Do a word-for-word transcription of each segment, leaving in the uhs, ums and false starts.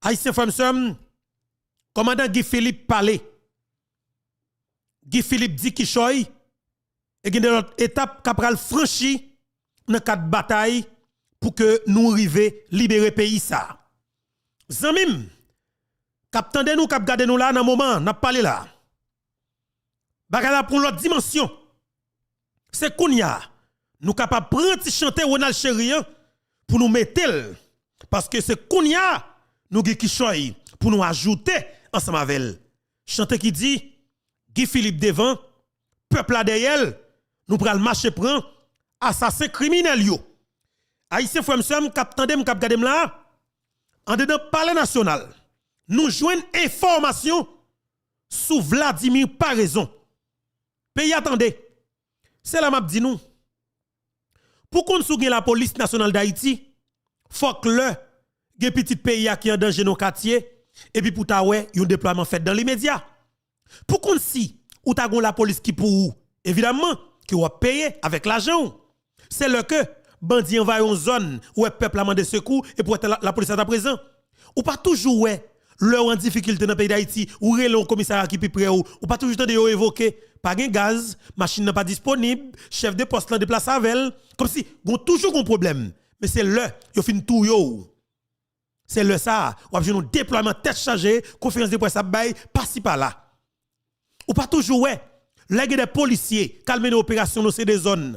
Ayisyen, frè m, sè m, kòmandan Guy Philippe pale. Guy Philippe di kichòy, e gen de lòt etap k ap pral franchi nan kad batay pou ke nou rive libere peyi sa. Zanmi m k ap tande nou, k ap gade nou la nan moman n ap pale la, bagay la pran lòt dimansyon. Se kounye a nou kapab pran ti chante Ronald Chéry an pou nou mete l, paske se kounye a nou gen kichòy pou nou ajoute ansanm avè l. Chante ki di, Guy Philippe devan, pèp la dèyè l, nou pral mache pran asasen kriminèl yo. Ayisyen, frè m, sè m k ap tande m, k ap gade m la, andedan Palè Nasyonal, nou jwenn enfòmasyon sou Vladimir Paraison. Peyi a tande. Se la m ap di nou, pou konn si w gen Lapolis Nasyonal Dayiti, fòk lè gen pitit peyi a ki an danje nan katye, epi pou w ta wè yon deplwaman fèt dan limedya. Pou konn si ou ta gon lapolis ki pou ou, evidamman, ke w ap peye avèk lajan w. Se lè ke bandi anvayi yon zòn, ou wè pèp la mande sekou, epi w wè la, lapolis la ta prezan. Ou pa toujou wè, lè w an difikilte nan peyi Dayiti, ou rele yon komisarya ki pi pre w, ou pa toujou tande yo evoke, pa gen gaz, machin nan pa disponib, chèf de pòs lan deplase avè l, kòmsi gon toujou gon pwoblèm. Men se lè yo fin touye w. Se lè sa a, w ap jwenn yon deplwaman tèt chaje, konferans de près ap bay, pasi pala. Ou pa toujou wè, lè gen de polisye k al mennen operasyon nan se de zòn,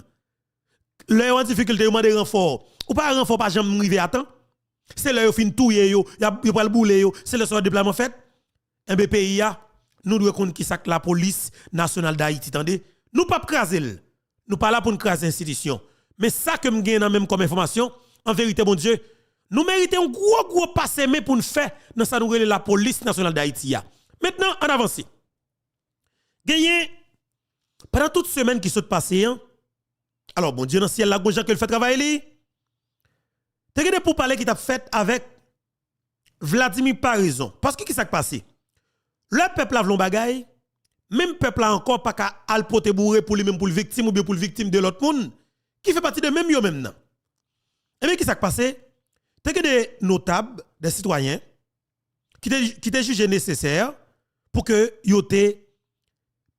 lè yo an difikilte, yo mande ranfò. Ou pa wè ranfò pa janm rive a tan. Se lè yo fin touye yo, y ap, yo pral boule yo, se lè sa yo deplwaman fèt. Enben, peyi a, nou dwe konn ki sa k Lapolis Nasyonal Dayiti, tande. Nou p ap kraze l. Nou pa la pou n kraze enstitisyon. Men sa ke m gen nan men m kòm enfòmasyon, an verite, Bondye, nou merite yon gwo, gwo pase men pou n fè nan sa nou rele Lapolis Nasyonal Dayiti a. Mentnan, ann avanse. Genyen, pandan tout semèn ki sot pase an, alò, Bondye nan syèl la, gon jan ke l fè travay li, te gen de poupale ki t ap fèt avèk Vladimir Paraison. Paske ki sa k pase? Lè pèp la vle yon bagay, menm pèp la ankò pa ka al pote boure pou li menm pou l viktim oubyen pou l viktim de lòt moun ki fè pati de menm yo menm nan. Ebyen, ki sa k pase? Te gen de notab, de sitwayen, ki te, ki te jije nesesè pou ke yo te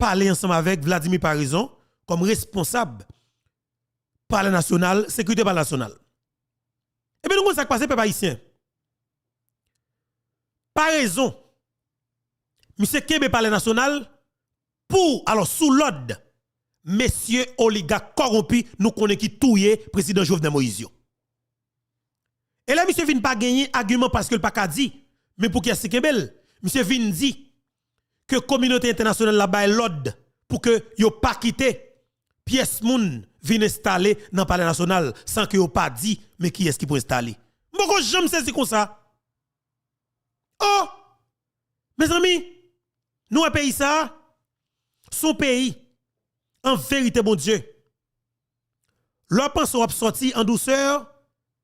pale ansanm avèk Vladimir Paraison kòm responsab Palè Nasyonal, sekirite Palè Nasyonal. Ebyen, nou konn sa k pase, pèp ayisyen. Paraison, misye kenbe Palè Nasyonal pou, alò, sou lòd mesye oligak kòwonpi nou konnen ki touye prezidan Jovenel Moïse yo. E lè misye vin pa genyen agiman paske l pa ka di, men pou kiyès li kenbe l, misye vin di ke kominote entènasyonal la bay lòd pou ke yo pa kite pyès moun vin enstale nan Palè Nasyonal san ke yo pa di men kiyès ki pou enstale. M poko janm sezi konsa. Oh! Mezanmi, nou wè peyi sa a? Se yon peyi, an verite, Bondye, lè w panse w ap sòti an dousè,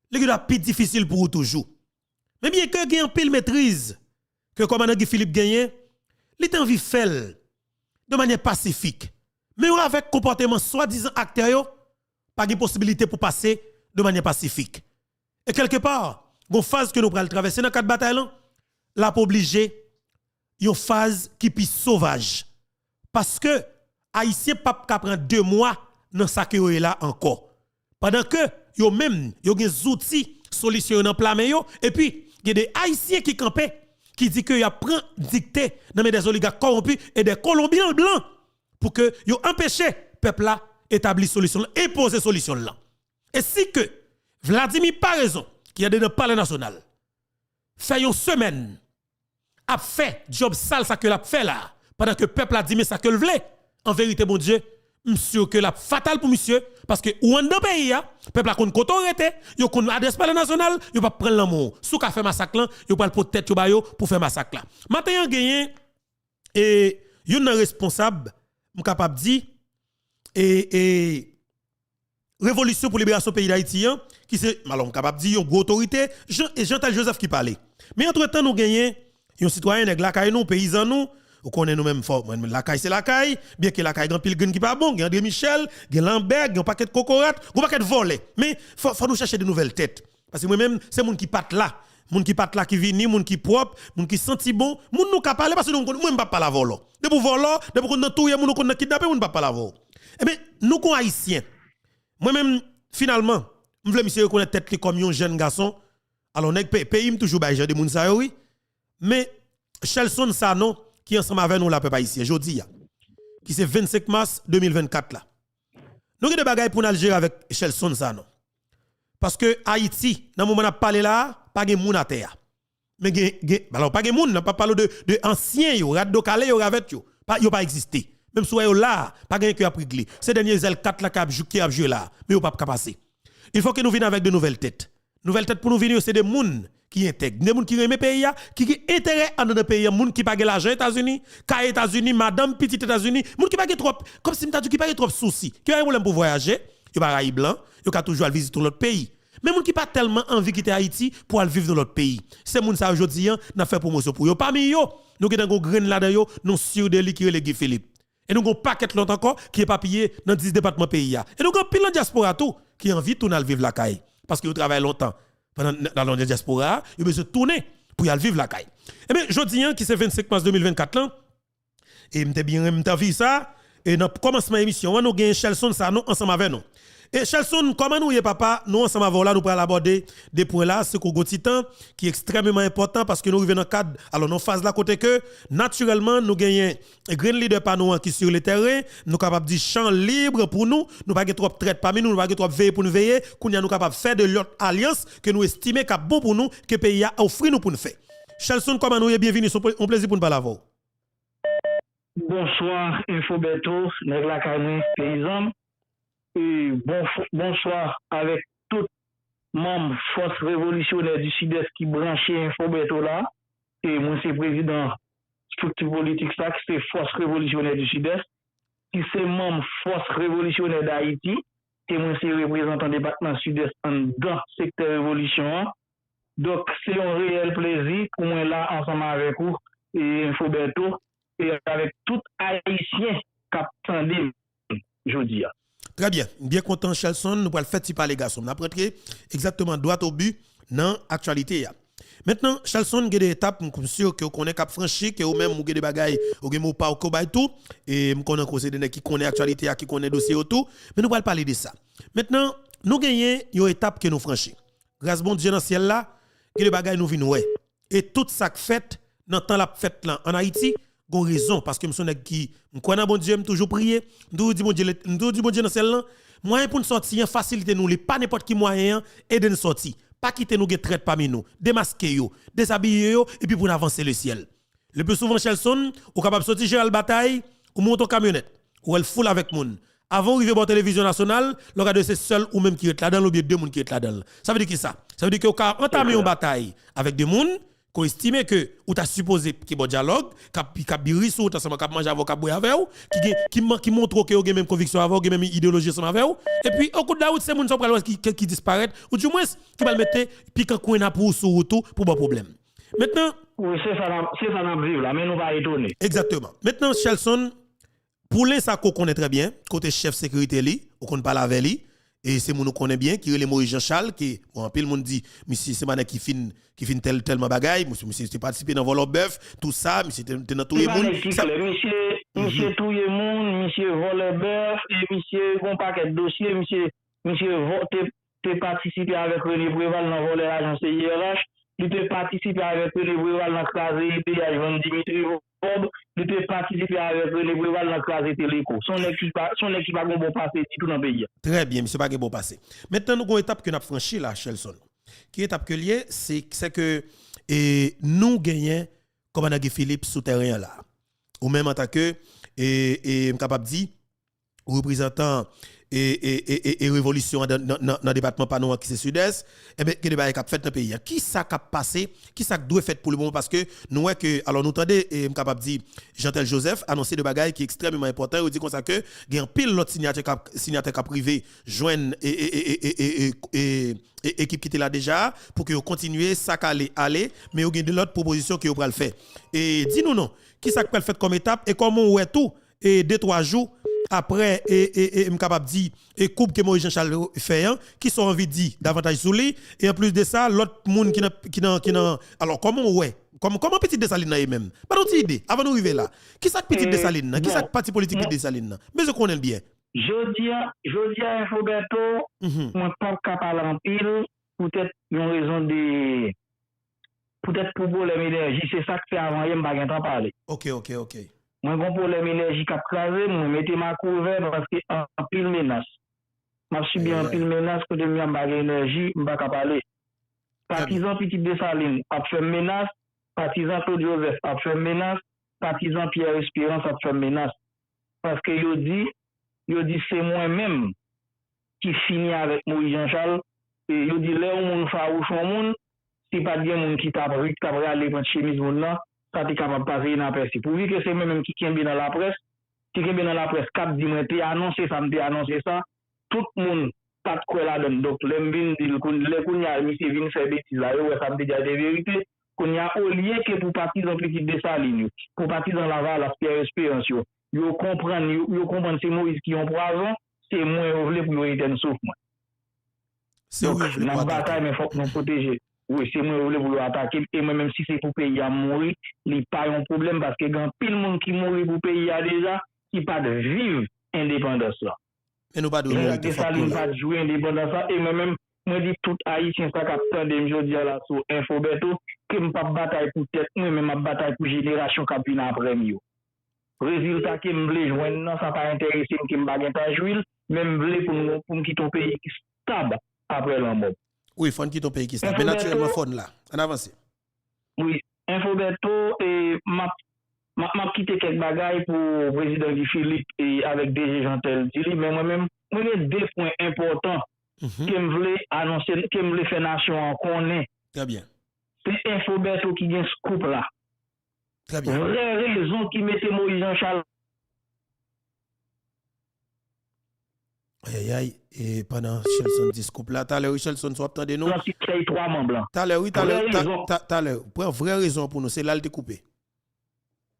li gen dwa pi difisil pou ou toujou. Men byenke gen anpil metriz ke kòmandan Guy Philippe genyen, li te anvi fè l de manyè pasifik. Men avèk konpòteman swadizan aktè yo, pa gen posibilite pou pase de manyè pasifik. E kèlkepa, gon faz ke nou pral travèse nan kad batay lan, l ap oblije yon faz ki pi sovaj. Paske Ayisyen p ap ka pran de mwa nan sa ke yo ye la ankò. Pandan ke yo menm, yo gen zouti, solisyon yo nan pla men yo, epi gen de Ayisyen ki kanpe, ki di ke y ap pran dikte nan men de oligak kòwonpi e de kolon blan blan pou ke yo anpeche pèp la etabli solisyon l, enpoze solisyon l lan. E si ke Vladimir Paraison, ki andedan Palè Nasyonal, fè yon semèn ap fè djòb sal sa ke l ap fè la, pandan ke pèp la di men sa ke l vle, an verite, Bondye, m si ke l ap fatal pou misye, paske ou anndan peyi a, pèp la konn kote w rete, yo konn adrès Palè Nasyonal, yo p ap pran l nan men w. Si w ka fè masak lan, yo pral pote tèt yo ba yo pou fè masak la. Maten an genyen, e, youn nan responsab, m kapab di, e, e, Revolisyon pou Liberasyon Peyi Dayiti an, ki se, alò, m kapab di, yon gwo otorite, Jean, e Jeantel Joseph ki pale. Men antretan, nou genyen yon sitwayen, nèg lakay nou, peyizan nou, ou konnen nou menm fò, mwen, lakay se lakay, byenke lakay gen anpil grenn ki pa bon, gen André Michel, gen Lambert, gen yon pakèt kokorat, gen yon pakèt vòlè. Men fò, fò nou chèche de nouvèl tèt. Paske mwen menm, se moun ki pa t la. Moun ki pa t la ki vini, moun ki pwòp, moun ki santi bon, moun nou ka pale, paske nou konn, mwen m p ap pale avè w lò. Depi w vòlò, depi w konn nan touye moun, ou konn nan kidnape moun, m p ap pale avè w. Ebyen, nou kon Ayisyen. Mwen menm, finalman, m vle misye rekonèt tèt li kòm yon jèn gason. Alò, nèg pe-, peyi m toujou bay jan de moun sa yo, wi. Men, Shelson Sanon, ki ansanm avè nou la, pèp ayisyen, jodi a, ki se vennsenk mas de mil vennkat la. Nou gen de bagay pou n al jere avèk Shelson Sanon. Paske Ayiti, nan moman n ap pale la a, pa gen moun atè a. Men gen, gen, alò, pa gen moun, n ap pale de, de ansyen yo, rat do kale yo, ravèt yo. Pa, yo pa egziste. Menm si w wè yo la a, pa gen anyen ke y ap regle. Se dènye zèl kat la k ap jou-, ki ap jwe la a. Men yo p ap ka pase. Il fò ke nou vin avèk de nouvèl tèt. Nouvèl tèt pou nou vini yo, se de moun ki entèg, de moun ki renmen peyi a, ki gen enterè anndan peyi a, moun ki pa gen lajan Etazini, kay Etazini, madanm, pitit Etazini, moun ki pa gen twòp, kòmsi m ta di w ki pa gen twòp sousi, ki pa gen pwoblèm pou vwayaje, yo pa rayi blan, yo ka toujou al vizite yon lòt peyi. Men moun ki pa tèlman anvi kite Ayiti pou al viv nan lòt peyi. Se moun sa yo jodi a, n ap fè pwomosyon pou yo. Pami yo, nou gentan gen yon grenn ladan yo, nou si de li ki rele Guy Philippe. E nou gen yon pakèt lòt ankò ki epapiye nan dis depatman peyi a. E nou gen anpil nan dyaspora tou ki anvi tounen al viv lakay. Paske yo travay lontan pandan nan, nan, nan dyaspora a, yo bezwen tounen pou y al viv lakay. Ebyen, jodi a, ki se vennsenk mas de mil vennkat lan, e m te byen renmen, m t anvi sa, e nan kòmansman emisyon an, nou gen Shelson Sanon ansanm avè nou. E Shelson, kòman nou ye, papa? Nou ansanm avè w la, nou pral abòde de pwen la, se kou gon ti tan, ki ekstrèmeman enpòtan, paske nou rive nan kad, alò, nan faz la kote ke, natirèlman, nou genyen grenn lidè pa nou an ki sur le terrain, nou kapab di chan lib pou nou, nou pa gen twòp trèt pami nou, nou pa gen twòp veye pou n veye, kounye a nou kapab fè de lòt alyans ke nou estime k ap bon pou nou, ke peyi a ofri nou pou n fè. Shelson, kòman nou ye? Byenvini, se yon plezi pou n pale avè w. Bonswa, Info Bertho, nèg lakay mwen, peyizan m. E bon, bonswa avèk tout manm Fòs Revolisyonè di Sidès ki branche Info Bertho la. E mwen se prezidan estrikti politik sa, ki se Fòs Revolisyonè di Sidès, ki se manm Fòs Revolisyonè Dayiti, ke mwen se reprezantan depatman Sidès anndan sektè revolisyon an. Donk, se yon reyèl plezi pou mwen la ansanm avèk ou, e Info Bertho, e avèk tout Ayisyen k ap tande m jodi a. Trè byen. M byen kontan, Shelson. Nou pral fè ti pale, gason m. N ap rantre egzakteman dwat o bi nan aktyalite a. Mentnan, Shelson, gen de etap, m, m si ke w konnen k ap franchi, ke ou menm, ou gen de bagay, ou gen mo pa w ke w bay tou. E m konnen ke w se de nèg ki konnen aktyalite a, ki konnen dosye yo tou. Men nou pral pale de sa. Mentnan, nou genyen yon etap ke nou franchi. Gras Bondye nan syèl la, gen de bagay nou vin wè. E tout sa k fèt nan tan l ap fèt lan ann Ayiti, gon rezon, paske m se yon nèg ki, m kwè nan Bondye, m toujou priye, m toujou di Bondye, m toujou di Bondye nan syèl lan, mwayen pou n sòti an, fasilite nou li, pa nenpòt ki mwayen an, ede n sòti. Pa kite nou gen trèt pami nou, demaske yo, dezabiye yo, epi pou n avanse lesyèl. Le pli souvan, Shelson, ou kapab soti Jeneral Batay, ou monte yon kamyonèt, ou wè l foul avèk moun. Avan w rive bò televizyon nasyonal, lè w gade se sèl ou menm ki ret ladan l oubyen de moun ki ret ladan l. Sa vle di kisa? Sa vle di ke w ka antame yon batay avèk de moun ke w estime ke ou ta sipoze ki bò dyalòg, k ap, k ap biri sou wout ansanm, k ap manje avè w, k ap bwè avè w, ki gen, ki man-, ki montre w ke yo gen menm konviksyon avè w, gen menm ideyoloji ansanm avè w. Epi, o kou de lawout, se moun sa w pral wè ki, ki, ki disparèt, oudimwens, ki pral mete pikan kwenna pou ou sou wout ou pou ba w pwoblèm. Mentnan, wi, se sa n ap, se sa n ap viv la, men nou pa etone. Egzakteman. Mentnan, Shelson, Poulen sa ke w konnen trè byen, kote chèf sekirite li, ou konn pale avè li, e se moun ou konnen byen, ki rele Moïse Jean Charles, ke, bon, anpil moun di, misye se pa nèg ki fin, ki fin tèl, tèlman bagay, misye, misye te patisipe nan vòlò bèf, tou sa, misye te, te nan touye moun. Se pa nèg ki klè, misye, misye touye moun, misye vòlè bèf, e misye gon pakèt dosye, misye, misye vò-, te, te patisipe avèk René Préval nan vòlè lajan C I R H, li te patisipe avèk René Préval nan kraze E P H, vann Dimitri Vorbe, li te patisipe avèk René Préval nan kraze Teleco. Se yon nèg ki pa, se yon nèg ki pa gen bon pase ditou nan peyi a. Trè byen, misye pa gen bon pase. Mentnan, nou gon etap ke n ap franchi la, Shelson. Ki etap ke l ye? Se, se ke, e, nou genyen kòmandan Guy Philippe sou tèren an la. Ou menm antanke, e, e, m kapab di, reprezantan e, e, e, e, e revolisyon an nan, nan, nan, nan depatman pa nou an ki se Sidès, enben, gen de bagay k ap fèt nan peyi a. Kisa k ap pase? Kisa k dwe fèt pou le moman? Paske nou wè ke, alò, nou tande, e, m kapab di, Jeantel Joseph anonse de bagay ki ekstrèmeman enpòtan. Yo di konsa ke gen anpil lòt sinyatè k ap, sinyatè k ap rive jwenn e, e, e, e, e, e, e, e, ekip ki te la deja a, pou ke yo kontinye sa k ale, ale, men yo gen de lòt pwopozisyon ke yo pral fè. E di nou non, kisa k pral fèt kòm etap, e kòman w wè tou, e de twa jou, Apre, e, e, e, m kapab di, e koub ke Moïse Jean Charles fè an, kisa w anvi di davantaj sou li? E anplis de sa, lòt moun ki nan, ki nan, ki nan, alò, kòman w wè, kòman, kòman Pitit Desalin nan ye menm? Ban nou ti ide, avan nou rive la. Kisa k Pitit Desalin nan? Kisa k pati politik Pitit Desalin nan? M bezwen konnen l byen. Jodi a, jodi a, Enfobeto, mwen p ap ka pale anpil, poutèt yon rezon de, poutèt pou pwoblèm enèji, se sa k fè avan yè m pa gentan pale. Ok, ok, ok. Mwen gon pwoblèm enèji k ap kraze m, mwen mete m a kouvè paske anpil menas. M ap sibi anpil menas, kote m ye a m pa gen enèji, m pa ka pale. Patizan Pitit Desalin ap fè m menas, patizan Claude Joseph ap fè m menas, patizan Pierre Espérance ap fè m menas. Paske yo di, yo di se mwen menm ki fini avèk Moïse Jean Charles. E yo di lè yon moun fawouch yon moun, si pa t gen moun ki t ap ri, ki t ap rale pran chemiz moun nan, sa te kapab pase inapèsi. Pouvi ke se mwen menm ki kenbe nan laprès, ki kenbe nan laprès, k ap di mwen te anonse sa, m te anonse sa, tout moun pa t kwè ladan l. Donk, lè m vin di l, koun-, lè kounye a misye vin fè betiz la, yo wè sa m te di a te verite. Kounye a, olye ke pou patizan Pitit Desalin yo, pou patizan Lavalas, Pierre Espérance yo, yo konprann, yo, yo konprann se Moïse ki yon pwazon, se mwen yo vle pou yo etèn souf mwen. Se ou yo vle pou atake. Donk, n ap batay, men fòk nou pwoteje. Wi, se mwen yo vle pou yo atake m, e mwen menm si se pou peyi a m mouri, li pa yon pwoblèm, paske gen anpil moun ki mouri pou peyi a deja, ki pa t viv endepandans lan. Men nou pa dwe mouri tou, fòk nou la. Desalin pa t jwi endepandans lan, e mwen menm, mwen di tout Ayisyen sa k ap tande m jodi a la sou Enfobeto, ke m p ap batay pou tèt mwen, men m ap batay pou jenerasyon k ap vin apre m yo. Rezilta ke m vle jwenn nan, sa pa enterese m ke m pa gentan jwi l, men m vle pou nou, pou m kite yon peyi ki stab apre lanmò m. Wi, fò n kite yon peyi ki stab. Men natirèlman, fò n la. Ann avanse. Wi, Enfobeto, e, m ap, m ap, m ap kite kèk bagay pou Prezidan Guy Philippe e avèk D G Jeantel di li, men mwen menm, mwen gen de pwen enpòtan ke m vle anonse, ke m vle fè nasyon an konnen. Trè byen. Se Enfobeto ki gen scoop la. Trè byen. Vrè rezon ki mete Moïse Jean Charles. Ayayay, e pandan Shelson di scoop la, talè wi, Shelson, si w ap tande nou. Nan siksèy twa manm lan. Talè wi, talè, ta-, ta-, talè, pran vrè rezon pou nou, se la l te koupe.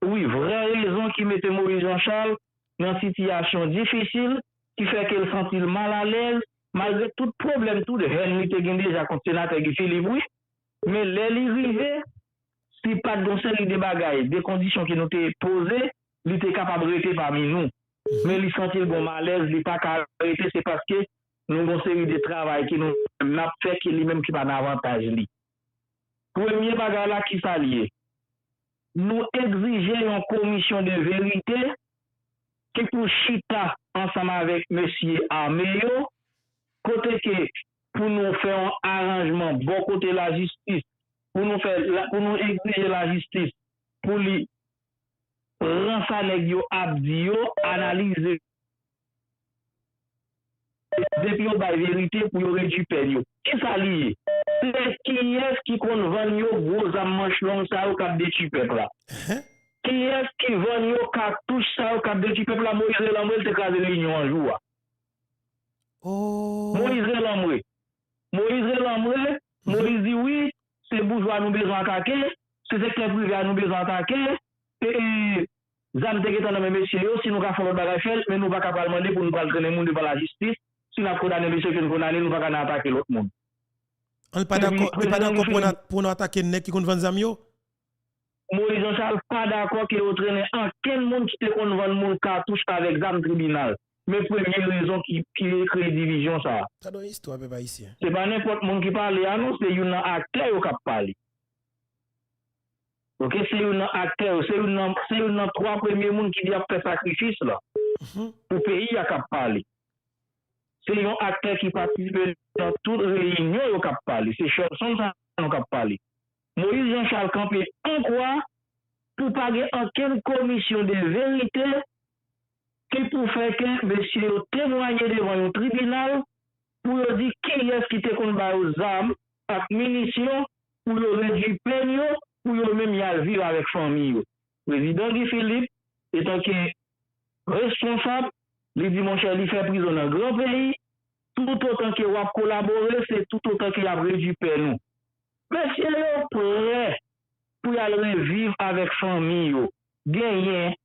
Wi, vrè rezon ki mete Moïse Jean Charles nan sitiyasyon difisil, ki fè ke l santi l malalèz, malgre tout pwoblèm, tout hèn li te gen deja kont senatè Guy Philippe, wi. Men lè li rive, si pa t gon seri de bagay, de kondisyon ke nou te poze, li te kapab rete pami nou. Men li santi l gon malèz, li pa ka rete, se paske nou gon seri de travay ke nou menm n ap fè, ke li menm ki pa nan avantaj li. Premye bagay la, kisa l ye? Nou egzije yon komisyon de verite ki pou chita ansanm avèk mesye ame yo, kote ke pou nou fè yon aranjman bò kote lajistis, pou nou fè la, pou nou egzije lajistis pou li pran sa nèg yo ap di yo, analize, depi yo bay verite pou yo redui pèn yo. Kisa li ye? Se kiyès ki konn vann yo gwo zam manch long sa yo k ap detwi pèp la? Kiyès ki vann yo katouch sa yo k ap detwi pèp la? Moyiz Relanmwe, l te kraze reyinyon an jou a. Moyiz Relanmwe. Moyiz Relanmwe, Moyiz di wi, se boujwa nou bezwen atake, se sektè prive a nou bezwen atake, e, e, zam te gentan nan men mesye yo, si nou ka fè yon lòt bagay, fè l, men nou pa ka pral mande pou nou pral trennen moun devan lajistis, si n ap kondane mesye ke n kondane, nou pa ka nan atake lòt moun. An, l pa dakò, li pa dakò pou n a-, pou nou atake nèg ki konn vann zam yo? Moyiz Jean Charles pa dakò ke yo trennen ankenn moun ki te konn vann moun katouch avèk zam tribinal. Men premye rezon ki, ki kreye divizyon sa a. Gade yon istwa, pèp ayisyen. Se pa nenpòt moun ki pale a non, se youn nan aktè yo k ap pale. Oke, se youn nan aktè yo, se youn nan, se youn nan twa premye moun ki di ap fè sakrifis la pou peyi a k ap pale. Se yon aktè ki patisipe nan tout reyinyon yo k ap pale. Se Shelson Sanon k ap pale. Moyiz Jean Charles kanpe an kwa pou pa gen ankenn komisyon de verite ki pou fè ke mesye yo temwaye devan yon tribinal pou yo di kiyès ki te konn ba yo zam ak minisyon pou yo redui pèn yo, pou yo menm y al viv avèk fanmi yo. Prezidan Guy Philippe, etanke responsab, li di, monchè, li fè prizon nan gran peyi, toutotan ke w ap kolabore, se toutotan ke y ap redui pèn ou. Mesye yo prè pou y al reviv avèk fanmi yo. Genyen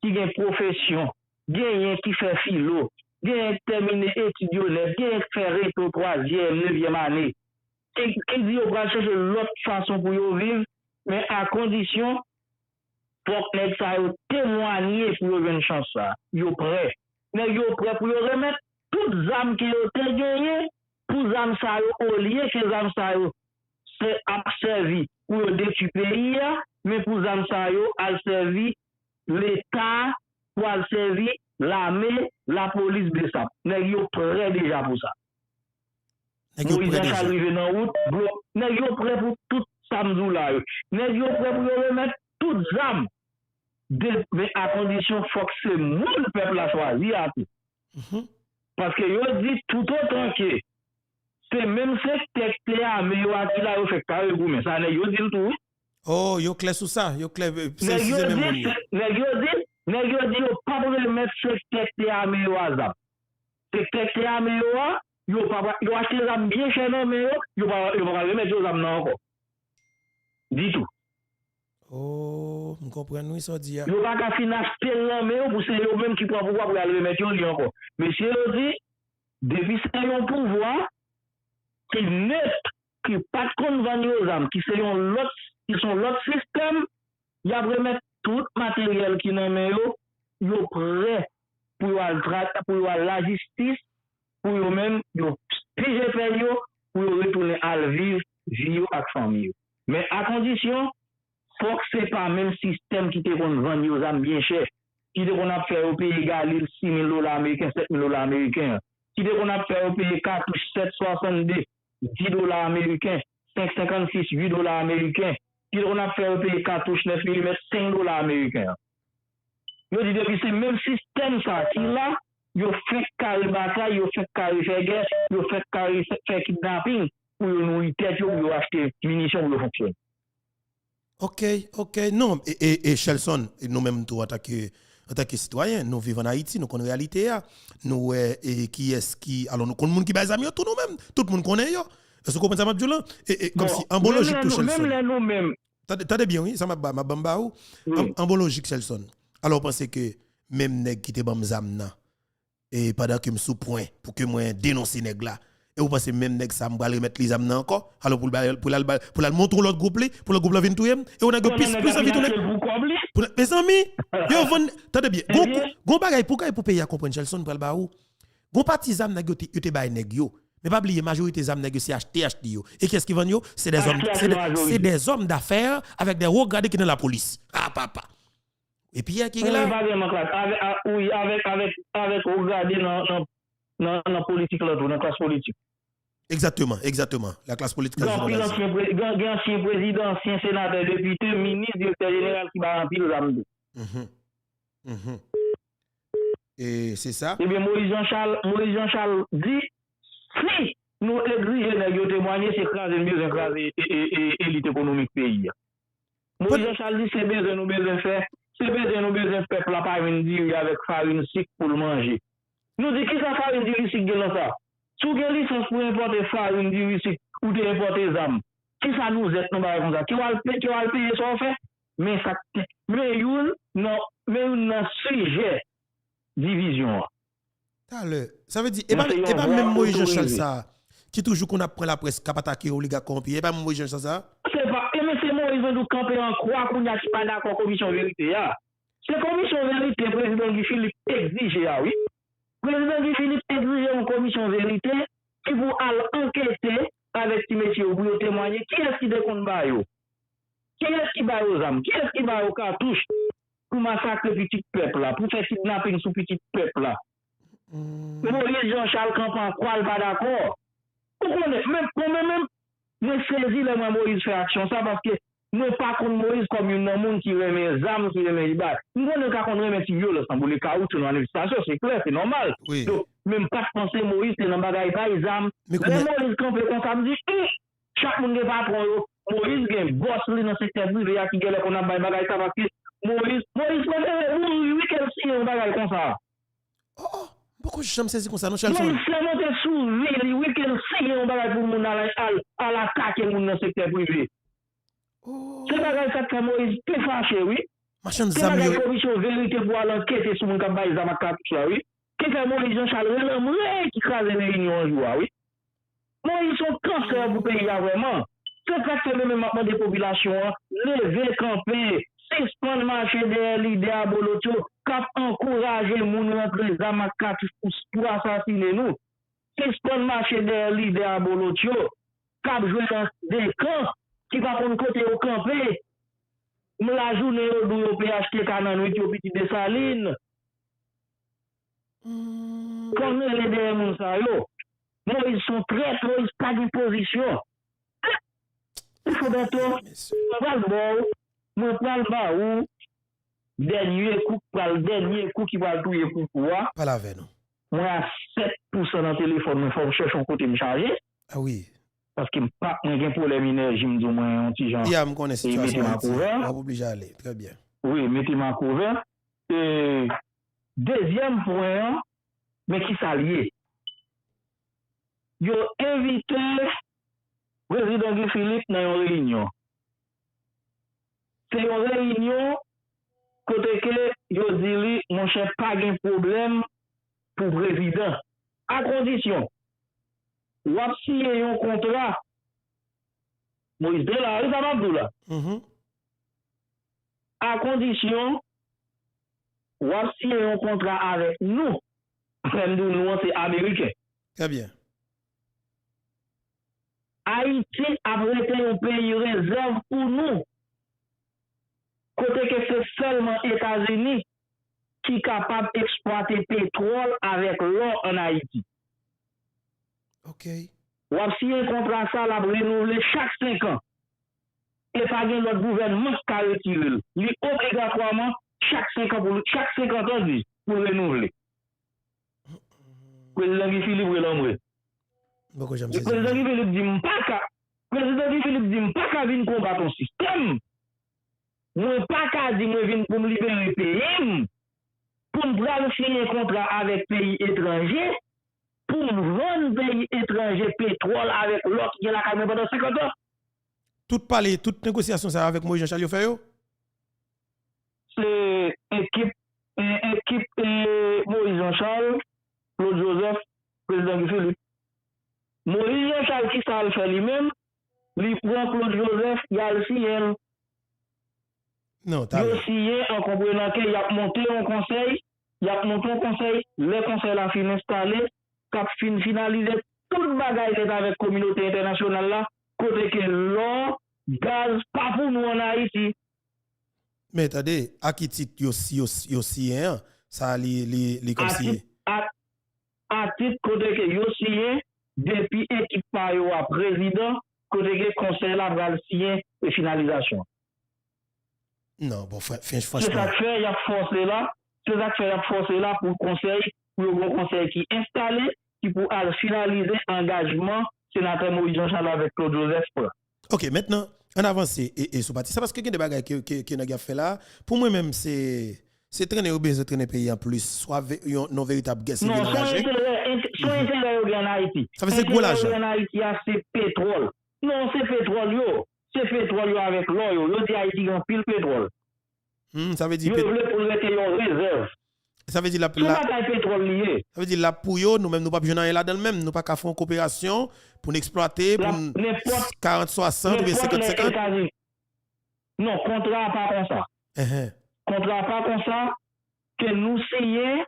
ki gen pwofesyon, genyen ki fè filo, genyen ki tèmine etid yo nèt, genyen ki fè reto twazyèm, nevyèm ane, ki, ki di yo pral chèche lòt fason pou yo viv, men a kondisyon fòk nèg sa yo temwanye pou yo jwenn chans sa. Yo prè. Nèg yo prè pou yo remèt tout zam ke yo te genyen, pou zam sa yo, olye ke zam sa yo se ap sèvi pou yo detwi peyi a, men pou zam sa yo al sèvi Leta, pou al sèvi lame, lapolis, besap. Nèg yo prè deja pou sa. Nèg yo Moyiz prè Jean Charles deja. Rive nan wout, blo, nèg yo prè pou tout sa m di w la yo. Nèg yo prè pou yo remèt tout zam. De, men a kondisyon fòk se moun pèp la chwazi a tou. Mhm. Paske yo di toutotan ke se menm sektè ki te ame yo a ki la yo fèk kare goumen. Sa nèg yo di l tou, wi. Oh, yo klè sou sa. Yo klè, eh, se, Nèg se yo se menm di, moun yo. se, nèg yo di, nèg yo di yo p ap remèt sektè ki te ame yo a zam. Sektè ki te ame yo a, yo pa, yo achte zam byen chè nan men yo, yo pa, yo pa remèt yo zam nan ankò. Ditou. Oh, m konprann wi sa w di a. Yo pa ka fin achte l nan men yo pou se yo menm ki pran pouvwa pou y al remèt yo li ankò. Mesye yo di, depi se yon pouvwa ki net, ki pa t konn vann yo zam, ki se yon lòt, ki se yon lòt sistèm, y ap remèt tout materyèl ki nan men yo, yo prè pou yo al tra, pou yo al lajistis, pou yo menm, yo pije pèn yo, pou yo retounen al viv vi yo ak fanmi yo. Men a kondisyon, fòk se pa menm sistèm ki te konn vann yo zam byen chè, ki te konn ap fè yo peye galil sis mil dola ameriken, sèt mil dola ameriken an, ki te konn ap fè yo peye katouch sèt swasannde, dis dola ameriken, senk senkannsis, uit dola ameriken, ki te konn ap fè yo peye katouch nèf milimèt, senk dola ameriken an. Yo di depi se menm sistèm sa ki la, yo fenk kare batay, yo fenk kare fè gè, yo fenk kare fè, fè kidnaping pou yo nouri tèt yo, pou yo achte minisyon, pou yo fonksyone. Ok, ok. Non, e, e, e Shelson, e nou menm tou, antanke, antanke sitwayen, nou viv ann Ayiti, nou konn reyalite a. Nou wè, e, kiyès ki, alò, nou konn moun ki bay zam yo tou, nou menm. Tout moun konnen yo. Èske w konprann sa m ap di w lan? E, e, kòmsi, an bon lojik tou, Shelson. Menm lè nou menm. Tande, tande byen, wi, sa m ap ba, m ap ban ba ou. An, an bon lojik, Shelson. Alò, w panse ke menm nèg ki te ban m zam nan, e pandan ke m sou pwen pou ke mwen denonse nèg la, e ou panse menm nèg sa m pral remèt li zam nan ankò? Alò, pou l ba, pou l al ba, pou l al montre yon lòt gwoup li, pou lòt gwoup la vin touye m? E ou nèg yo plis, plis anvi tounen. Pou, mezanmi, yo vann, tande byen. Gon, gon bagay, pou, pou peyi a konprann, Shelson pral ba ou. Gon pati zam nèg yo te, yo te bay nèg yo. Men pa bliye, majorite zam nèg yo se achte, achte yo. E kiyès ki vann yo? Se dè zòm, se dè, se dè zòm dafè avèk dè wo grade ki nan lapolis. A papa. E Pyè ki gen la? Pa vrèman klas. Avè, a, wi, avèk, avèk, avèk wo grade nan, nan, nan, nan politik la tou, nan klas politik. Egzakteman, egzakteman. La klas politik an jeneral. Gen ansyen pre, gen, gen ansyen prezidan, ansyen senatè, depite, minis, direktè jeneral ki bay anpil zam tou. Mhm. Mhm. E se sa. Ebyen, Moyiz Jan Chal, Moyiz Jan Chal di, si nou egzije nèg yo temwanye, se kraze n bezwen kraze e, e, e, elit ekonomik peyi a. Moyiz Jan Chal di, se bezwen nou bezwen fè, se bezwen nou bezwen pèp la pa jwenn diri avèk farin, sik pou l manje. Nou di, kisa farin, diri, sik gen nan sa? Si w gen lisans pou enpòte farin, diri, sik, ou te enpòte zam, kisa nou zèt nan bagay konsa? Ke w al pe, ke w al peye sa w fè? Men sa k, men youn nan, men youn nan sijè divizyon an. Talè. Sa vle di, e pa, e pa menm Moyiz Jan Chal sa a ki toujou konn ap pran laprès, k ap atake oligak kòwonpi, e pa menm Moyiz Jan Chal sa a? Se pa, e men se Moyiz menm tou kanpe an kwa kounye a ki pa dakò komisyon verite a. Se komisyon verite prezidan Guy Philippe egzije a, wi. Prezidan Guy Philippe egzije yon komisyon verite ki pou al ankete avèk ti mesye yo pou yo temwanye kiyès ki te konn ba yo. Kiyès ki ba yo zam? Kiyès ki ba yo katouch pou masakre pitit pèp la, pou fè kidnaping sou pitit pèp la? Moyiz Jan Chal kanpe an kwa, l pa dakò. Ou konnen, men, mwen menm, mwen sezi lè m wè Moyiz fè aksyon sa, paske mwen pa konn Moyiz kòm youn nan moun ki renmen zam, ki renmen li bay. M konnen l ka konn renmen ti vyolans nan boule kawoutchou nan manifestasyon, se klè, se nòmal. Donk, men m pa t panse Moyiz te nan bagay bay zam. Lè Moyiz kanpe konsa, m di, hum! Chak moun gen patwon yo. Moyiz gen bòs li nan sektè prive a ki genlè konn ap bay bagay sa, paske Moyiz, Moyiz prefere mouri wi ke l siyen yon bagay konsa. Oh, oh, m poko janm sezi konsa non, Shelson. Moyiz sèmante sou vi li wi ke l siyen yon bagay pou moun al, al, al atake moun nan sektè prive. Se bagay sa k fè Moyiz pi fache wi. Machann zam yo. Gen bagay komisyon verite pou al ankete sou moun k ap bay zam ak katouch la, wi. Ki fè Moïse Jean Charles relanmre ki kraze reyinyon an jou a, wi. Moïse se yon kansè pou peyi a vrèman. Se sa k fè mwen menm m ap mande popilasyon an, leve kanpe, sispann mache dèyè lidè abolotyo k ap ankouraje moun rantre zam ak katouch pou, pou asasinen nou. Sispann mache dèyè lidè abolotyo k ap jwe nan de kan, ki pa konn kote yo kanpe. M lajounen yo di w yo P H T K, nan nwit yo piti Desalin. Fò n rele dèyè moun sa yo. Moïse se yon trèt, Moïse pa gen pozisyon. Fò Bèto, mwen pral ba w, mwen pral ba ou dènye kou k pral, dènye kou ki pral touye poupou a. Pale avè nou. Mwen a sèt pou san nan telefòn mwen, fò m chèche yon kote m chaje. Ah wi. Paske m pa, mwen gen pwoblèm enèji, m di w mwen yon ti jan. Ya, m konnen sitiyasyon Ayiti. W ap oblije ale. Trè byen. Wi, mete m a kouvè. E, dezyèm pwen an, men ki sa l ye? Yo envite prezidan Guy Philippe nan yon reyinyon. Se yon reyinyon kote ke yo di li, monchè, pa gen pwoblèm pou prezidan. A kondisyon, w ap siyen yon kontra. Moïse te la, wi, sa m ap di w la. A kondisyon, w ap siyen yon kontra avèk nou. Lè m di w nou an, se ameriken. Trè byen. Ayiti ap rete yon peyi rezèv pou nou, kote ke se sèlman Etazini ki kapab eksplwate petwòl avèk lò ann Ayiti. Ok. W ap siyen kontra sa, l ap renouvle chak senk an. E pa gen lòt gouvènman ki ka retire l. Li obligatwaman chak senk an pou l, chak senkant an, di, pou l renouvle. Prezidan Guy Philippe relanmwe. Prezidan Guy Philippe di m pa ka, Prezidan Guy Philippe di m pa ka vin konbat yon sistèm. Mwen pa ka di mwen vin pou m libere peyi m, pou m pral siyen kontra avèk peyi etranje, pou m vann peyi etranje petwòl avèk lò ki gen lakay mwen pandan senkant an. Tout pale, tout negosyasyon sa yo avèk Moïse Jean Charles yo fè yo? Se ekip, e, ekip, e, Moïse Jean Charles, Claude Joseph, prezidan Guy Philippe. Moïse Jean Charles, ki sa l fè li menm? Li pran Claude Joseph, y al siyen l. Non, talè. Yo siyen an konprenan ke y ap monte yon konsèy, y ap monte yon konsèy, lè konsèy la fin enstale, k ap fin finalize tout bagay nèt avèk kominote entènasyonal la, kote ke lò, gaz pa pou nou ann Ayiti. Men tande, a ki tit yo, yo, yo siyen an? Sa li, li, li kòmsi. A tit, a, a tit kote ke yo siyen, depi ekip pa yo a prezidan, kote ke konsèy la pral siyen e finalizasyon. Non, bon, fran-, fran-, franchman. Se sa k fè y ap fòse la, se sa k fè y ap fòse la pou konsèy, pou yo gen yon konsèy ki enstale, ki pou al finalize angajman senatè Moïse Jean Charles avèk Claude Joseph pran. Ok, mentnan, ann avanse e, e sou pati sa, paske gen de bagay ke, ke, ke nèg y ap fè la. Pou mwen menm, se, se trennen yo bezwen trennen peyi an plis, swa ve-, yon, non veritab gè sivil anraje. Non, se yon enterè, ent-, se yon enterè yo gen ann Ayiti. Sa vle se gwo lajan. Enterè yo gen ann Ayiti a, se petwòl. Non, se petwòl yo. Se petwòl yo avèk lò yo. Yo di Ayiti gen anpil petwòl. Hmm, sa vle di yo vle pou l rete yon rezèv. Sa vle di l ap, se yon batay petwòl li ye. Sa vle di l ap pou yo, nou menm nou p ap jwenn anyen ladan l menm. Nou pa ka fè yon koperasyon pou n eksplwate, pou n karant swasant oubyen senkant senkant. Non, kontra a pa konsa. Kontra a pa konsa ke nou siyen,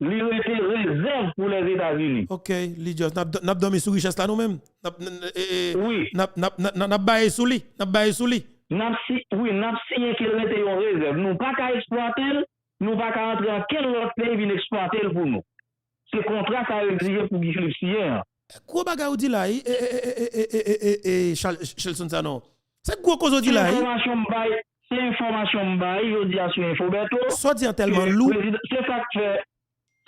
li rete rezèv pou Lèzetazini. Ok, li just, n ap, n ap dòmi sou richès la nou menm. N ap, n, n, e, e, wi, n ap, n ap, n ap, n ap baye sou li, n ap baye sou li. N ap si, wi, n ap siyen ke l rete yon rezèv. Nou pa ka eksplwate l, nou pa ka antre ankenn lòt peyi vin eksplwate l pou nou. Se kontra sa yo egzije pou Guy Philippe siyen an. Gwo bagay ou di la, wi, e, e, Chal-, Chelson Sanon. Se gwo koze ou di la, wi. Se enfòmasyon m bay, se enfòmasyon m bay, yo di a sou Info Bertho. Sa w di an tèlman lou. Ke prezidan, se sa k fè,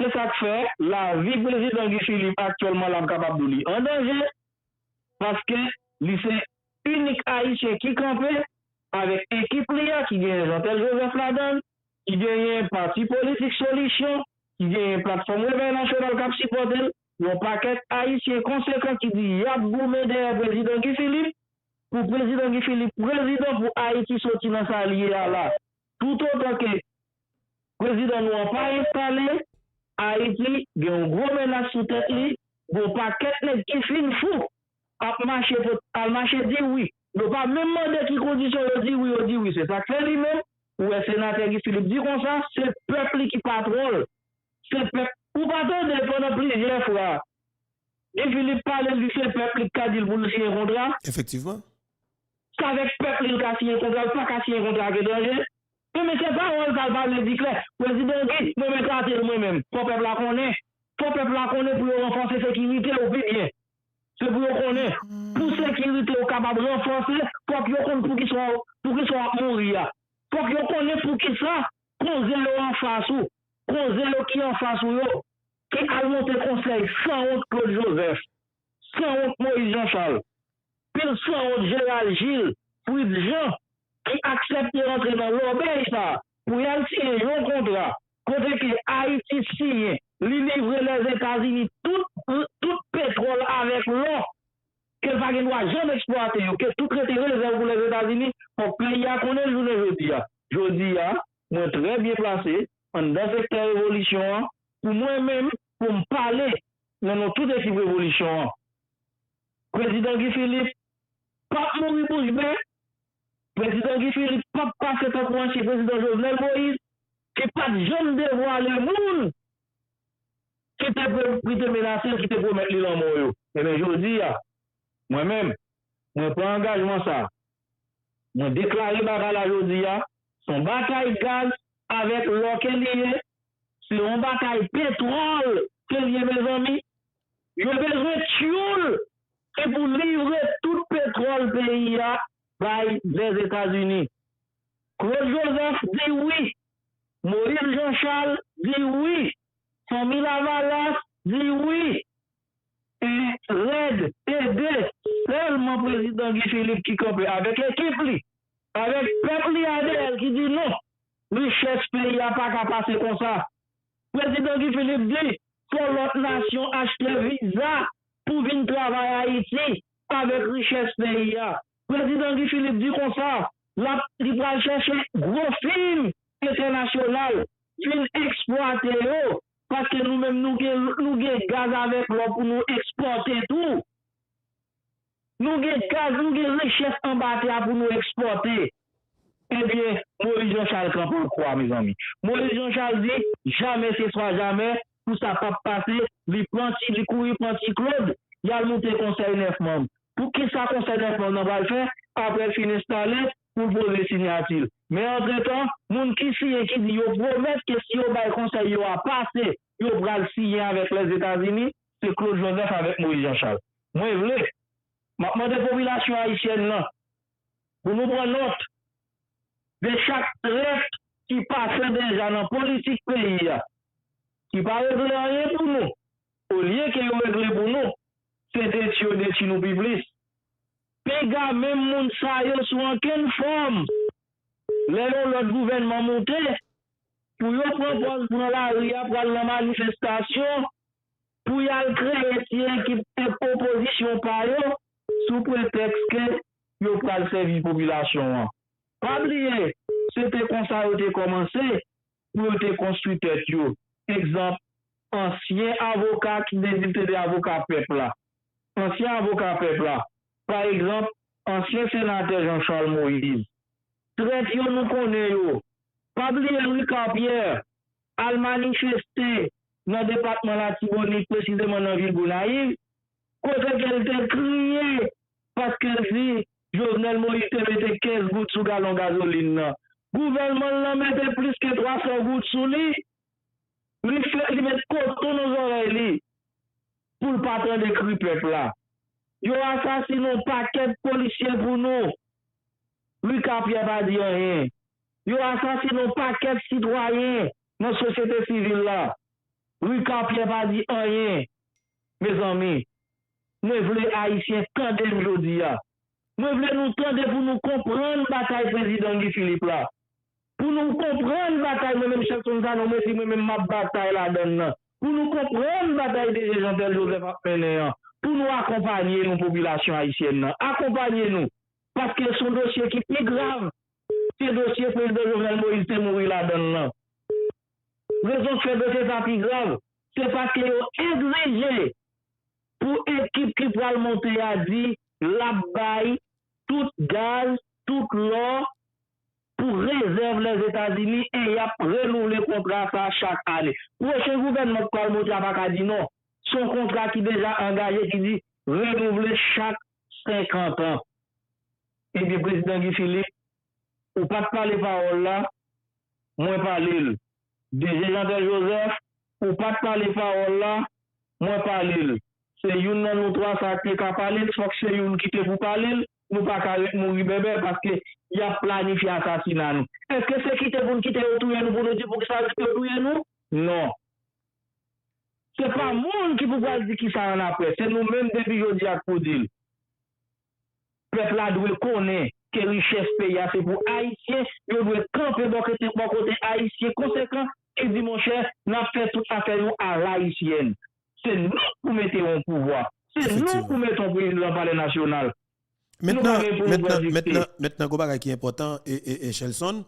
se sa k fè, lavi prezidan Guy Philippe aktyèlman la, m kapab di w li an danje, paske li se inik Ayisyen ki kanpe avèk ekip li a, ki genyen Jeantel Joseph ladan l, ki genyen pati politik Solisyon, ki genyen Platfòm Revèy Nasyonal k ap sipòte l, yon pakèt Ayisyen konsekan ki di y ap goumen dèyè prezidan Guy Philippe, pou prezidan Guy Philippe prezidan, pou Ayiti soti nan sa l ye a la. Toutotan ke prezidan nou an pa enstale, Ayiti gen yon gwo menas sou tèt li, gen yon pakèt nèg ki fin fou ap mache pou al mache di wi. Yo pa menm mande ki kondisyon yo di wi, yo di wi. Se sa k fè li menm, ou wè senatè Guy Philippe di konsa, se pèp li ki patwon l. Se pèp. Ou pa tande pandan plizyè fwa, Guy Philippe pale, l di se pèp li k ka di l pou l siyen kontra. Efektivman. Se avèk pèp li l ka siyen kontra, l pa ka siyen kontra ak etranje. Ebyen, se pawòl sa l pa vle di klè. Prezidan Guy, mwen menm ekate l mwen menm. Fò pèp la konnen. Fò pèp la konnen pou yo ranfòse sekirite yo pi byen. Se pou yo konnen. Pou sekirite yo kapab ranfòse, fòk yo konn poukisa, poukisa w ap mouri a. Fòk yo konnen poukisa konze yo anfas ou, konze yo ki anfas ou yo, ki al monte konsèy sanwont Claude Joseph, sanwont Moïse Jean Charles, pil sanwont Gérald Gilles, Fritz Jean, ki aksepte rantre nan lòbèy sa a pou y al siyen yon kontra kote ke Ayiti siyen, li livre Lèzetazini tout, tout petwòl avèk lò ke l pa gen dwa janm eksplwate yo, ke tout rete rezèv pou Lèzetazini, fòk peyi a konnen l jounen jodi a. Jodi a, mwen trè byen plase anndan sektè revolisyon an pou mwen menm, pou m pale nan non tout ekip revolisyon an. Prezidan Guy Philippe p ap mouri bouch be. Prezidan Guy Philippe p ap pase tankou ansyen prezidan Jovenel Moïse, ki pa t janm devwale moun ki te pre- ki te menase l, ki te pwomèt li lanmò yo. Ebyen, jodi a, mwen menm, mwen pran angajman sa a. Mwen deklare batay la jodi a, se yon batay gaz avèk lò ke li ye, se yon batay petwòl ke li ye, mezanmi. Yo bezwen tyoul ki pou livre tout petwòl peyi a bay Lèzetazini. Claude Joseph di wi. Moïse Jean Charles di wi. Fanmi Lavalas di wi. E rèd, ede, sèlman prezidan Guy Philippe ki kanpe avèk ekip li, avèk pèp li a dèyè l ki di non, richès peyi a pa ka pase konsa. Prezidan Guy Philippe di, fò lòt nasyon achte viza pou vin travay Ayiti avèk richès peyi a. Prezidan Guy Philippe di konsa, l ap, li pral chèche gwo fim entènasyonal vin eksplwate yo, paske nou menm nou gen, nou gen gaz avèk lò pou nou ekspòte tou. Nou gen gaz, nou gen richès anba tè a pou nou ekspòte. Ebyen, Moïse Jean Charles kanpe l kwa, mezanmi. Moïse Jean Charles di, jamais ce sera jamais, pou sa p ap pase, li pran ti, li kouri pran ti Claude, y al moute konsèy nèf manm. Pou kisa konsèy nèf manm nan pral fè, apre l fin enstale, pou l poze siyati l? Men antretan, moun ki siyen, ki di yo pwomèt ke si yo bay konsèy yo a pase, yo pral siyen avèk Lèzetazini, se Claude Joseph avèk Moïse Jean Charles. Mwen vle, m ap mande popilasyon ayisyèn nan pou nou pran nòt de chak trèt ki pase deja nan politik peyi a, ki pa regle anyen pou nou. Olye ke yo regle pou nou, se detwi yo detwi nou pi plis. Piga menm moun sa yo sou ankenn fòm. Lè yon lòt gouvènman moute, pou yo pran pòz pran lari a, pral nan manifestasyon, pou y al kreye ti ekip opozisyon pa yo, sou pretèks ke yo pral sèvi popilasyon an. Pa bliye, se te konsa yo te kòmanse pou yo te konstwi tèt yo. Egzanp, ansyen avoka ki te di l te de avoka pèp la. Ansyen avoka pèp la. Pa egzanp, ansyen senatè Jean Charles Moïse. Trèt yo, nou konnen yo. Pa bliye Ricard Pierre al manifeste nan depatman Latibonit, presizeman nan vil Gonayiv, kote ke l te kriye paske l di Jovenel Moïse te mete kenz goud sou galon gazolin nan. Gouvènman l lan mete plis ke twa san goud sou li. Li fè, li met koton nan zòrèy li pou l pa tande kri pèp la. Yo asasine yon pakèt polisye pou nou. Ricard Pierre pa di anyen. Yo asasine yon pakèt sitwayen nan sosyete sivil la. Ricard Pierre pa di anyen. Mezanmi, mwen vle Ayisyen tande m jodi a. Mwen vle nou tande pou nou konprann batay prezidan Guy Philippe la. Pou nou konprann batay mwen menm Shelson Sanon, mwen di mwen menm m ap batay ladan l nan. Pou nou konprann batay D G Jeantel Joseph ap mennen an. Pou nou akonpanye nou popilasyon ayisyèn nan. Akonpanye nou. Paske se yon dosye ki pi grav. dosye prezidan Jovenel Moïse te mouri ladan l lan. Rezon k fè dosye sa pi grav, se paske yo egzije pou ekip ki pral monte a di l ap bay tout gaz, tout lò pou rezèv Lèzetazini e y ap renouvle kontra sa chak ane. Pwochen gouvènman k pral monte a pa ka di non. Se yon kontra ki deja angaje ki di renouvle chak senkant an. Ebyen, prezidan Guy Philippe, ou pa t pale pawòl la, mwen pale l. D G Jeantel Joseph, ou pa t pale pawòl la, mwen pale l. Se youn nan nou twa sa k te ka pale l, fòk se youn kite pou pale l, nou pa ka ret mouri bèbè paske y ap planifye asasina nou. Èske se kite pou n kite yo touye nou pou nou di poukisa yo kite yo touye nou? Non. Se pa moun ki pou pral di kisa annapre, se nou menm depi jodi a k pou di l. Pèp la dwe konnen ke richès peyi a se pou Ayisyen, yo dwe kanpe bò kote, bò kote Ayisyen konsekan e di, monchè, n ap fè tout afè nou alayisyèn. Se nou k pou mete yon pouvwa, se nou k pou mete yon prezidan Palè Nasyonal. Nou pa gen pou nou pran dikte. Mentnan, mentnan, mentnan, gon bagay ki enpòtan, e, e, e Shelson,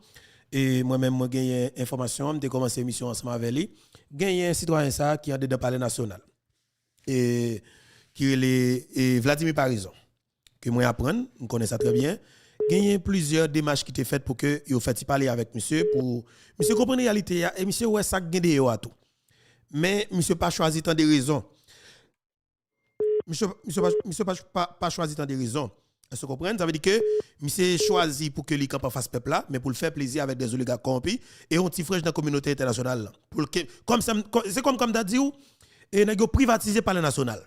e mwen menm, mwen genyen enfòmasyon an, m te kòmanse emisyon ansanm avè li. Genyen sitwayen sa a ki andedan Palè Nasyonal, e, ki rele, e, Vladimir Paraison, ke mwen aprann, m konnen sa trè byen, genyen plizyè demach ki te fèt pou ke yo fè ti pale avèk misye, pou misye konprann reyalite a, e misye wè sa k gen deyò a tou. Men misye pa chwazi tande rezon. Misye, misye pa, misye pa, pa, pa chwazi tande rezon. Èske w konprann? Sa vle di ke misye chwazi pou ke li kanpe anfas pèp la, men pou l fè plezi avèk dè oligak kòwonpi e yon ti franj nan kominote entènasyonal lan. Pou l ke, kòm se, kò- se kòm, kòm ta di w, e nèg yo privatize Palè Nasyonal.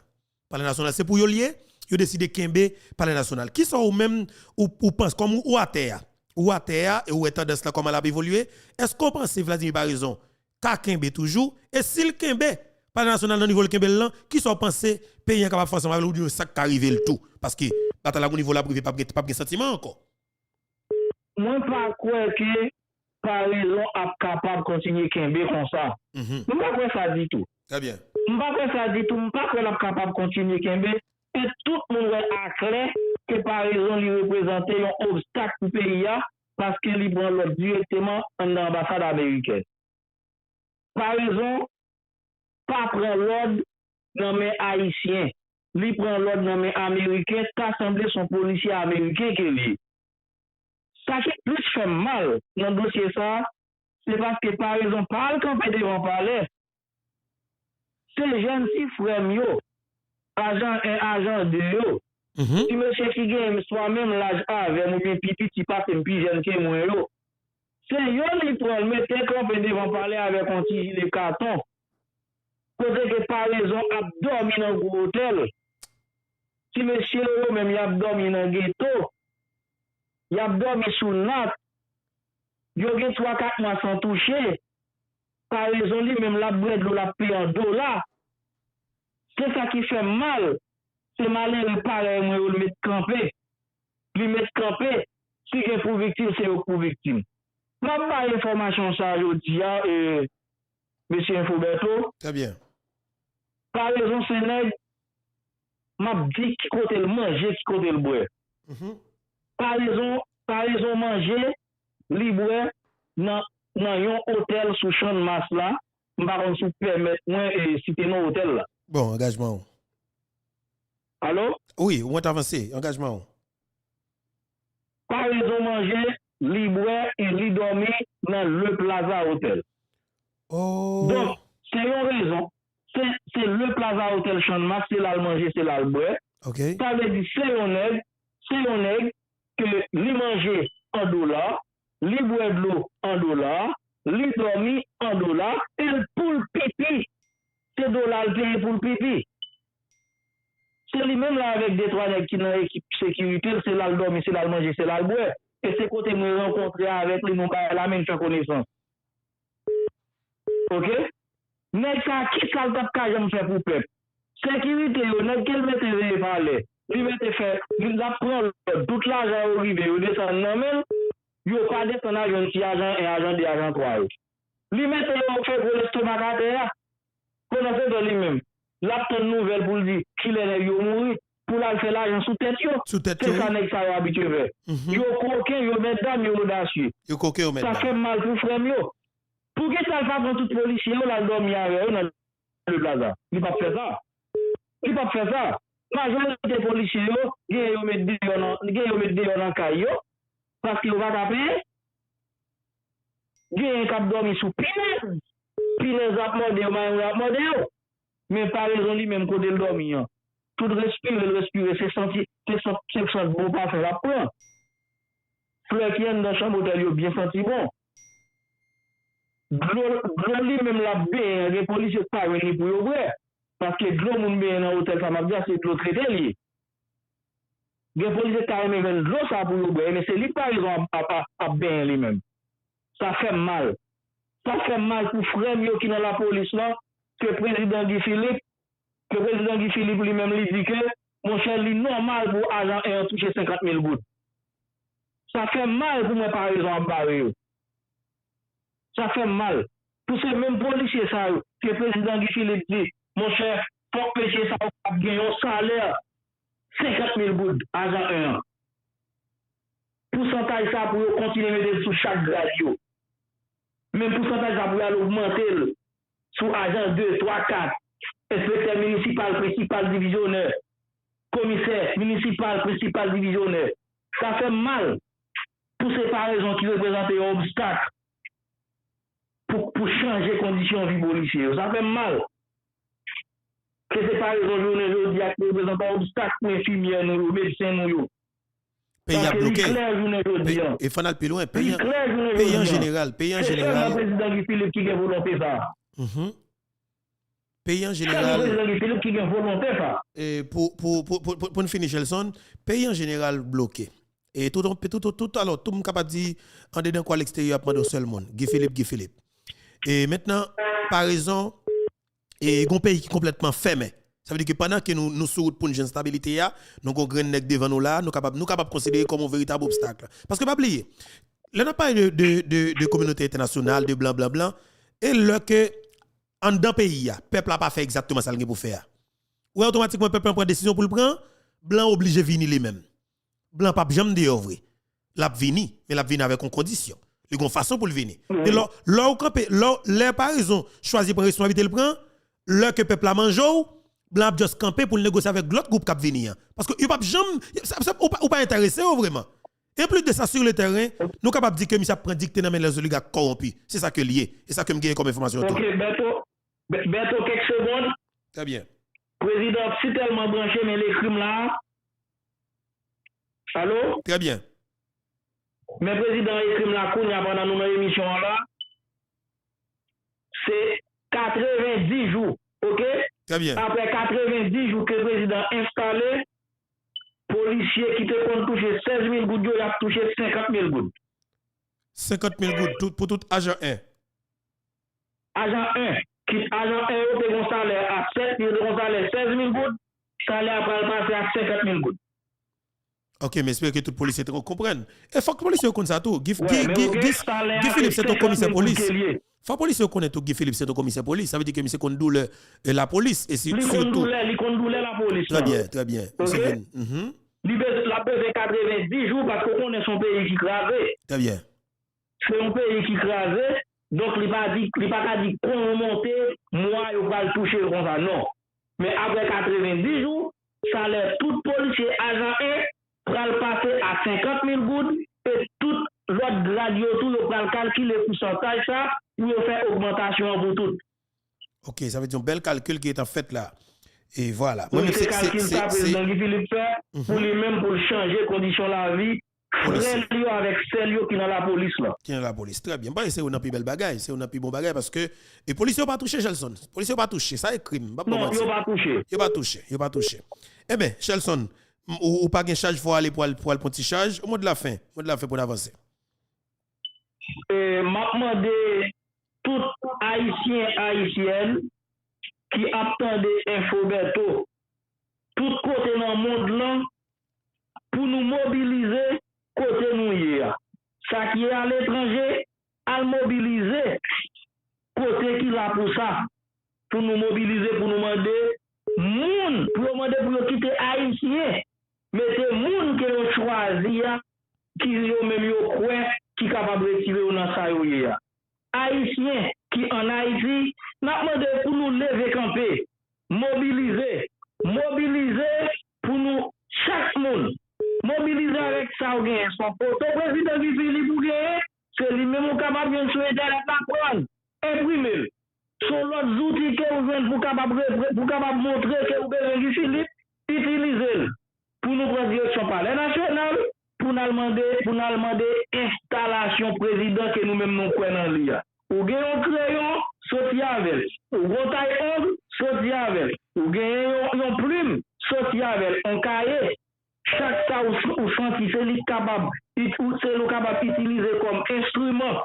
Palè Nasyonal, se pou yo l ye, yo deside kenbe Palè Nasyonal. Kisa ou menm, ou, ou panse, kòm ou, ou atè a, ou atè a, e ou wè tandans lan kòman l ap evolye, èske w panse Vladimir Paraison ka kenbe toujou? E si l kenbe Palè Nasyonal nan nivo l kenbe l lan, kisa w panse peyi an kapab fè ansanm avè l oubyen sa k ka rive l tou? Paske batay la gon nivo l ap rive, p ap gen, p ap gen santiman ankò. Mwen pa kwè ke Paraison ap kapab kontinye kenbe konsa. M pa kwè sa ditou. Trè byen. M pa kwè sa ditou, m pa kwè l ap kapab kontinye kenbe. E tout moun wè aklè ke Paraison li reprezante yon obstak pou peyi a, paske li pran lòd dirèkteman anndan anbasad amerikèn. Paraison pa pran lòd nan men Ayisyen. Li pran lòd nan men Ameriken, ta sanble se yon polisye ameriken ke li ye. Sa ki plis fè m mal nan dosye sa a, se paske Paraison pa al kanpe devan palè. Se jèn ti frè m yo, ajan en, ajan de yo, ti mesye ki gen swa menm laj avè m oubyen pi piti pase m, pi jèn ke mwen yo. Se yo li pran l mete kanpe devan palè avèk yon ti jile katon, kote ke Paraison ap dòmi nan gwo otèl. Ti mesye yo menm, y ap dòmi nan geto, y ap dòmi sou nat, yo gen twa kat mwa san touche. Paraison li menm, l ap bwè dlo, l ap peye an dola. Se sa ki fè m mal. Se malere parèy mwen yo l met kanpe. Li met kanpe. Si gen pou viktim, se yo k pou viktim. M ap bay enfòmasyon sa a jodi a, e, mesye Info Bertho. Trè byen. Paraison se nèg, m ap di ki kote l manje, ki kote l bwè. Paraison, Paraison manje, li bwè nan, nan yon otèl sou Channmas la. M pa konn si w pèmèt mwen, e, site non otèl la. Bon, angajman w. Alo? Wi, w mèt avanse, angajman w. Paraison manje, li bwè e li dòmi nan Le Plaza Hotel. Oh. Donk, se yon rezon. Se, se Le Plaza Hotel Channmas, se la l manje, se la l bwè. Ok. Sa vle di, se yon nèg, se yon nèg ke li manje an dola, li bwè dlo an dola, li dòmi an dola, e l pou l pipi. Se dola l peye pou l pipi. Se li menm la avèk de twa nèg ki nan ekip sekirite l, se la l dòmi, se la l manje, se la l bwè. E se kote mwen rankontre avèk li, nou bay lamen, n fè konesans. Oke? Nèg sa, kisa l t ap ka janm fè pou pèp? Sekirite yo, nèg ke l mete veye palè, li mete fè, l ap pran lòd, tout lajan yo rive, yo desann nan men l, yo pa desann al jwenn ti ajan en, ajan de, ajan twa yo. Li mete yo fè gwo lestomak atè a. Pandan se tan li menm, l ap tann nouvèl pou l di kilè nèg yo mouri. pou l al fè lajan sou tèt yo. Sou tèt yo, wi. Se sa nèg sa yo abitye fè. Yo koken, yo mètdam, yo odasye. Yo koken, yo mètdam. Sa fè m mal pou frè m yo. Poukisa l pa pran tout polisye yo, l al dòmi avè yo nan Leplaza? Li p ap fè sa. Li p ap fè sa. Majorite polisye yo, gen yo met deyò nan, gen yo met deyò nan kay yo, paske yo pa ka penyen. Genyen k ap dòmi sou pinèz. Pinèz ap mòde yo, marenn yo ap mòde yo. Men parezon li menm kote l dòmi an. Tout respire l respire, se santi, se sant, se sant bon pafen l ap pran. Flè ki anndan chanm otèl yo byen santi bon. Dlo, dlo li menm l ap benyen an, gen polisye k pa jwenn li pou yo bwè. Paske dlo moun benyen nan otèl sa m ap di a, se dlo trete l ye. Gen polisye k ta renmen jwenn dlo sa pou yo bwè, men se li k parezon ap, ap, ap, ap benyen li menm. Sa fè m mal. Sa fè m mal pou frè m yo ki nan lapolis lan, ke prezidan Guy Philippe, ke prezidan Guy Philippe li menm li di ke, monchè, li nòmal pou ajan en an touche senkant mil goud. Sa fè m mal pou mwen parezon ap bare yo. Sa fè m mal. Pou se menm polisye sa yo ke prezidan Guy Philippe di, monchè, fòk mesye sa yo ap gen yon salè senkant mil goud ajan en an. Pousantaj sa pou yo kontinye mete l sou chak grad yo. Men pousantaj sa pou y al ogmante l sou ajan de, twa, kat, enspektè minisipal, prensipal divizyonè, komisè minisipal, prensipal divizyonè. Sa fè m mal pou se parezon ki reprezante yon obstak pou, pou chanje kondisyon vi polisye yo. Sa fè m mal. Ke se parezon jounen jodi a ki reprezante yon obstak pou enfimyè nou yo, medsen nou yo. Peyi a bloke. Paske li klè jounen jodi a. E fò n al pi lwen. Peyi an jeneral, peyi an jeneral. Se sèlman prezidan Guy Philippe ki gen volonte sa. Peyi an jeneral. Sèlman prezidan Guy Philippe ki gen volonte sa. E pou, pou, pou, pou, pou, pou n fini, Shelson, peyi an jeneral bloke. E tout, tout, tout, tout, alò, tout moun kapab di, andedan kou a leksteryè, ap mande yon sèl moun, Guy Philippe, Guy Philippe. E mentnan, parezon, e gon peyi ki konplètman fèmen. Sa vle di ke pandan ke nou, nou sou wout pou n jwenn stabilite a, nou gon grenn nèg devan nou la, nou kapab, nou kapab konsidere kòm yon veritab obstak. Paske pa bliye, lè n ap pale de, de, de, de kominote entènasyonal, de blan, blan, blan, e lè ke anndan peyi a, pèp la pa fè egzakteman sa l gen pou fè a, ou wè otomatikman pèp lan pran desizyon pou l pran, blan oblije vini li menm. Blan p ap janm deyò vre. L ap vini, men l ap vini avèk yon kondisyon. Li gon fason pou l vini. E lè, lè w kanpe, lè, lè parezon chwazi pran responsabilite l pran, lè ke pèp la manje w, blan ap just kanpe pou l negosye avèk lòt gwoup k ap vini an. Paske yo p ap janm, sa, sa, ou pa, ou pa enterese yo vrèman. E plis de sa, sur le terrain, nou kapab di ke misye ap pran dikte nan men lèzoligak kòwonpi. Se sa ke l ye. E sa ke m genyen kòm enfòmasyon tou. Ok, Bèto, Bè-, Bèto, kèk segond. Trè byen. Prezidan ap sitèlman branche, men l ekri m la. Alo? Trè byen. Men prezidan ekri m la kounye a pandan nou nan emisyon an la. Se katrevenndis jou, ok? Trè byen. Apre katrevenndis jou ke prezidan enstale, polisye ki te konn touche sèz mil goud yo, y ap touche senkant mil goud. Senkant mil goud tout, pou tout ajan en. Ajan en, kit ajan en yo te gon salè a sèt, yo te gon salè sèz mil goud, salè a pral pase a senkant mil goud. Ok, m espere ke tout polisye te konprann. E fòk polisye yo konn sa tou. Guy, Guy, Guy, Guy, Guy Philippe se t on komisè polis. Fòk polisye yo konnen tou Guy Philippe se t on komisè polis. Sa vle di ke misye konn doulè, e, lapolis. E si, li konn doulè, li konn doulè lapolis la. Trè byen, trè byen. Misye vin. Li bezwen, l ap bezwen katrevenndis jou paske w konnen se yon peyi ki kraze. Trè byen. Se yon peyi ki kraze, donk li pa di, li pa ka di kon yo monte, mwa yo pral touche l konsa, non. Men apre katrevenndis jou, salè tout polisye ajan en pral pase a senkant mil goud, e tout lòt grad yo tou, yo pral kalkile pousantaj sa pou yo fè ogmantasyon an pou tout. Ok, sa vle di yon bèl kalkil ki gentan fèt la. E vwala. Wi, se kalkil sa prezidan Guy Philippe fè pou li menm, pou l chanje kondisyon lavi frè l yo avèk sè l yo ki nan lapolis la. Ki nan lapolis. Trè byen. M panse se youn nan pi bèl bagay, se youn nan pi bon bagay paske, e, polisye yo pa touche, Shelson. Polisye yo pa touche. Sa e krim. M p ap ba w manti. Non, yo pa touche. Yo pa touche. Yo pa touche. Enben, Shelson, m, ou, ou pa gen chaj, fò w ale pou al, pou al pran ti chaj. Mo de la fen. Mo de la fen pou n avanse. E, m ap mande tout Ayisyen, Ayisyèn ki ap tande Enfo Bèto, tout kote nan mond lan, pou nou mobilize kote nou ye a. Sa ki aletranje, al mobilize kote ki la pou sa, pou nou mobilize, pou nou mande moun, pou yo mande pou yo kite Ayisyen mete moun ke yo chwazi a, ki yo menm yo kwè ki kapab retire yo nan sa yo ye a. Ayisyen ki ann Ayiti, n ap mande pou nou leve kanpe, mobilize, mobilize pou nou, chak moun, mobilize avèk sa w genyen. Se yon foto prezidan Guy Philippe ou genyen, se li menm ou kapab jwenn sou entènèt la, pran l, enprime l. Se yon lòt zouti ke w jwenn pou kapab, pou kapab montre ke w bezwen Guy Philippe, itilize l pou nou pran direksyon Palè Nasyonal, pou n al mande, pou n al mande enstalasyon prezidan ke nou menm nou kwè nan li a. Ou gen yon kreyon, soti avè l. Ou gen yon tay ong, soti avè l. Ou gen yon, yon plim, soti avè l. Yon kaye, chak sa ou, ou santi, se li k kapab, it- ou- se li w kapab itilize kòm enstriman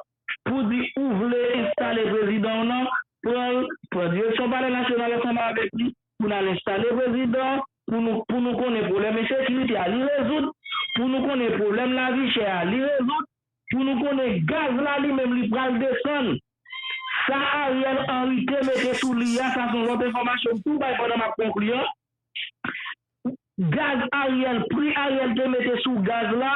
pou di ou vle enstale prezidan w nan, pran l, pran direksyon Palè Nasyonal ansanm avèk li, pou n al enstale prezidan, pou nou, pou nou konnen pwoblèm ensekirite a, li rezoud, pou nou konnen pwoblèm lavi chè a, li rezoud, pou nou konnen gaz la li menm li pral desann. Sa Ariel Henry te mete sou li a, sa se yon lòt enfòmasyon m tou bay pandan m ap konkli an. Gaz Ariel, pri Ariel te mete sou gaz la,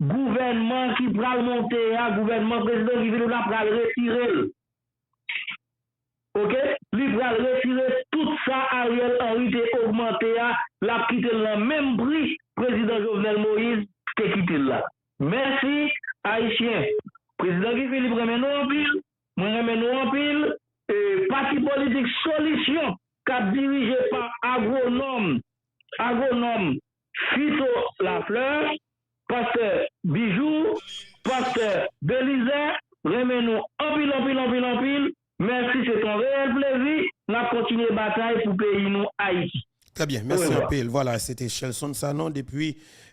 gouvènman ki pral monte a, gouvènman prezidan Guy Philippe la pral retire l. Oke? Li pral retire tout sa Ariel Henry te ogmante a, l ap kite l nan menm pri prezidan Jovenel Moïse te kite l la. Mèsi, Ayisyen. Prezidan Guy Philippe renmen nou anpil, mwen renmen nou anpil. E, pati politik Solisyon k ap dirije pa agwonòm, agwonòm Fito Lafleur, pastè Bijou, pastè Belizaire, renmen nou anpil, anpil, anpil, anpil. Mèsi, se t on reyèl plezi. N ap kontinye batay pou peyi nou, Ayiti. Trè byen, mèsi anpil. Vwala, se te Shelson Sanon depi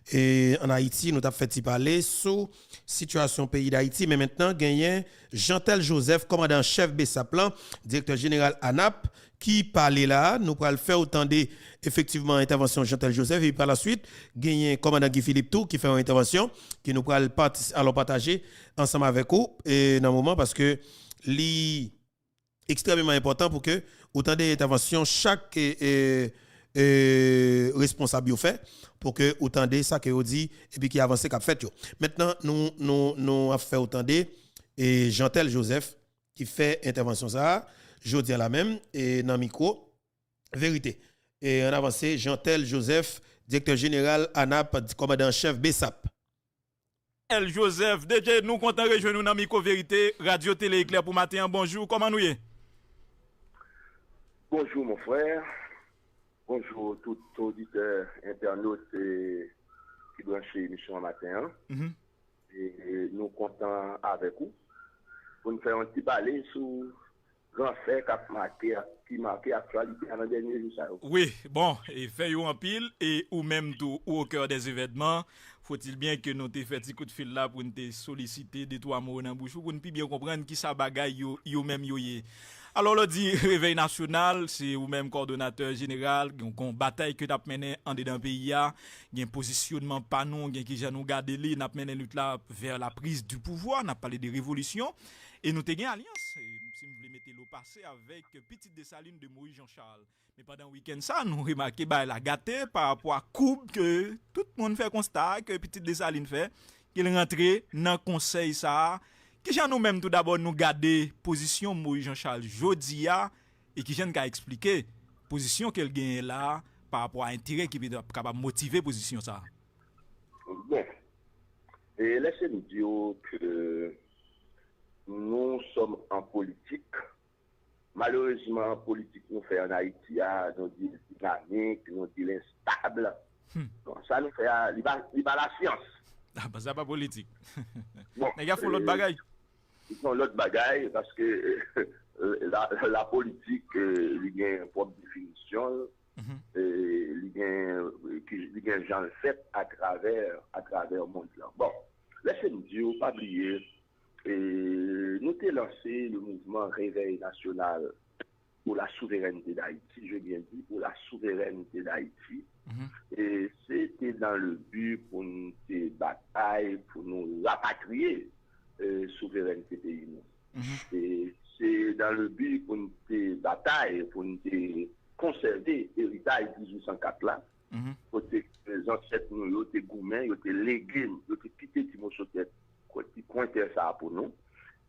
e, ann Ayiti. Nou t ap fè ti pale sou sitiyasyon peyi Dayiti. Men mentnan, genyen Jeantel Joseph, kòmandan an chèf BSAP lan, direktè jeneral ANAP, ki pale la. Nou pral fè w tande efektivman entèvansyon Jeantel Joseph. Epi pa la swit, genyen kòmandan Guy Philippe tou ki fè yon entèvansyon ke nou pral pati- alò pataje ansanm avèk ou e, nan moman, paske li ekstrèmeman enpòtan pou ke ou tande entèvansyon chak e, e, e, responsab yo fè, pou ke ou tande sa ke yo di, epi ki avanse k ap fèt yo. Mentnan, nou, nou, nou ap fè w tande e, Jeantel Joseph, ki fè entèvansyon sa a, jodi a la menm, e, nan mikwo Verite. E, ann avanse, Jeantel Joseph, direktè jeneral ANAP, kòmandan an chèf BSAP. L Joseph, D J, nou kontan rejwenn ou nan Mikwo Verite, Radyo Tele Eklè pou maten an. Bonjou, kòman nou ye? Bonjou, mon frè. Bonjou, tout oditè, entènot e, ki branche emisyon an maten an. E, nou kontan avèk ou pou n fè yon ti pale sou gran fè k ap make, ki make aktyalite a nan dènye jou sa yo. Wi, bon, e fè yo anpil, e ou menm tou, ou au cœur des événements. Faut-il bien que nou te fè ti kout fil la pou n te solisite de twa mo nan bouch ou, pou n pi byen konprann kisa bagay yo, yo menm yo ye. Alò, lè w di Revèy Nasyonal, se ou menm kòdonatè jeneral, gen yon batay ke n ap mennen andedan peyi a, gen pozisyonman pa nou, gen kijan nou gade li, n ap mennen lit la vers la prise du pouvoir, n ap pale de revolisyon, e nou te gen alyans, e si m vle mete lo pase, avèk Pitit Desalin de Moïse Jean Charles. Men pandan wikenn sa, nou remake bagay la gate pa rapò a koub ke tout moun fè konsta ke Pitit Desalin fè, ke l rantre nan konsèy sa a. Kijan nou menm, toudabò, nou gade pozisyon Moïse Jean Charles jodi a, e kijan n ka eksplike pozisyon ke l genyen la a pa rapò a enterè ki petèt ap kapab motive pozisyon sa a? Bon, e lèse m di w ke nous sommes en politique. Malerezman, politik nou fè ann Ayiti a, nou di l dinamik, nou di l enstab. Bon, sa nou fè a, li pa, li pa lasyans. Ah, sa pa politik. Bon, nèg y ap fè yon lòt bagay. Li fè yon lòt bagay, paske la, la politik, li gen pwòp definisyon l, li gen, li gen jan l fèt atravè, atravè mond lan. Bon, lèse m di w, pa bliye, E, nou te lanse le mouvement Réveil National pour la Souveraineté d'Haïti, je bien dis pour la souveraineté d'Haïti. Et c'était dans le but pou n te batay pou nou rapatriye euh, souverènte peyi nou. E se dans le but pou n te batay, pou n te konsève eritaj dizuit san kat la, kote ke zansèt nou yo te goumen, yo te lege n, yo te kite ti moso tè, ti kwen tè sa a pou nou,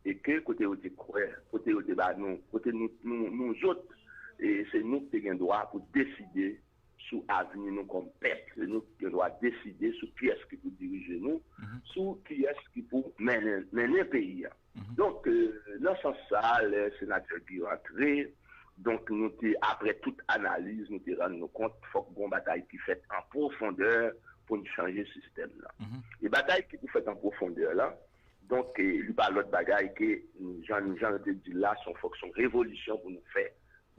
e ke kote yo te kwè, kote yo te ba nou, kote nou, nou, nou zòt, e se nou ki te gen dwa pou deside sou avni nou kòm pèp. Se nou ki gen dwa deside sou kiyès ki pou dirije nou, sou kiyès ki pou mennen, mennen peyi a. Donk, euh, nan sans sa, lè senatè Guy rantre, donk nou te, apre tout analiz, nou te rann nou kont, fòk gon batay ki fèt an pwofondè pou n chanje sistèm nan. E batay ki pou fèt an pwofondè la, donk, eh, li pa lòt bagay ke, jan, jan nou te di l la, se yon fòk, se yon revolisyon pou nou fè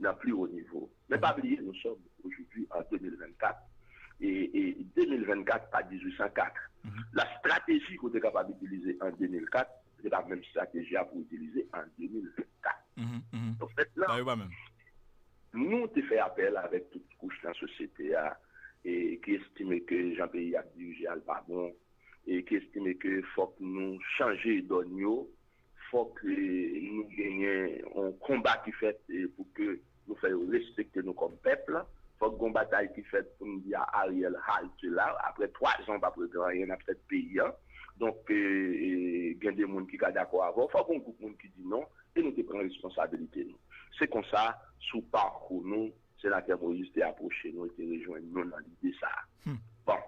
nan pli wo nivo. Men pa bliye, nous sommes aujourd'hui en deux mille vingt-quatre. E, e deux mille vingt-quatre pa dizuit san kat. La stratégie ke w te kapab itilize an deux mille quatre, se pa menm strateji a pou w itilize an deux mille vingt-quatre. Donk mentnan, nou te fè apèl avèk tout kouch nan sosyete a, e ki estime ke jan peyi a ap dirije a l pa bon, e ki estime ke fòk nou chanje dòn yo, fòk, eh, nou genyen yon konba ki fèt, eh, pou ke nou fè yo respekte nou kòm pèp la. Fòk gon batay ki fèt pou n di a Ariel halte la. Apre twa zan, w p ap regle anyen, n ap fèt peyi a. Donk, eh, eh, gen de moun ki ka dakò avè w. Fòk gon gwoup moun ki di non, e nou te pran responsabilite nou. Se konsa, sou pakou nou, senatè Moïse te apwoche nou, e te rejwenn nou nan lide sa a. Bon,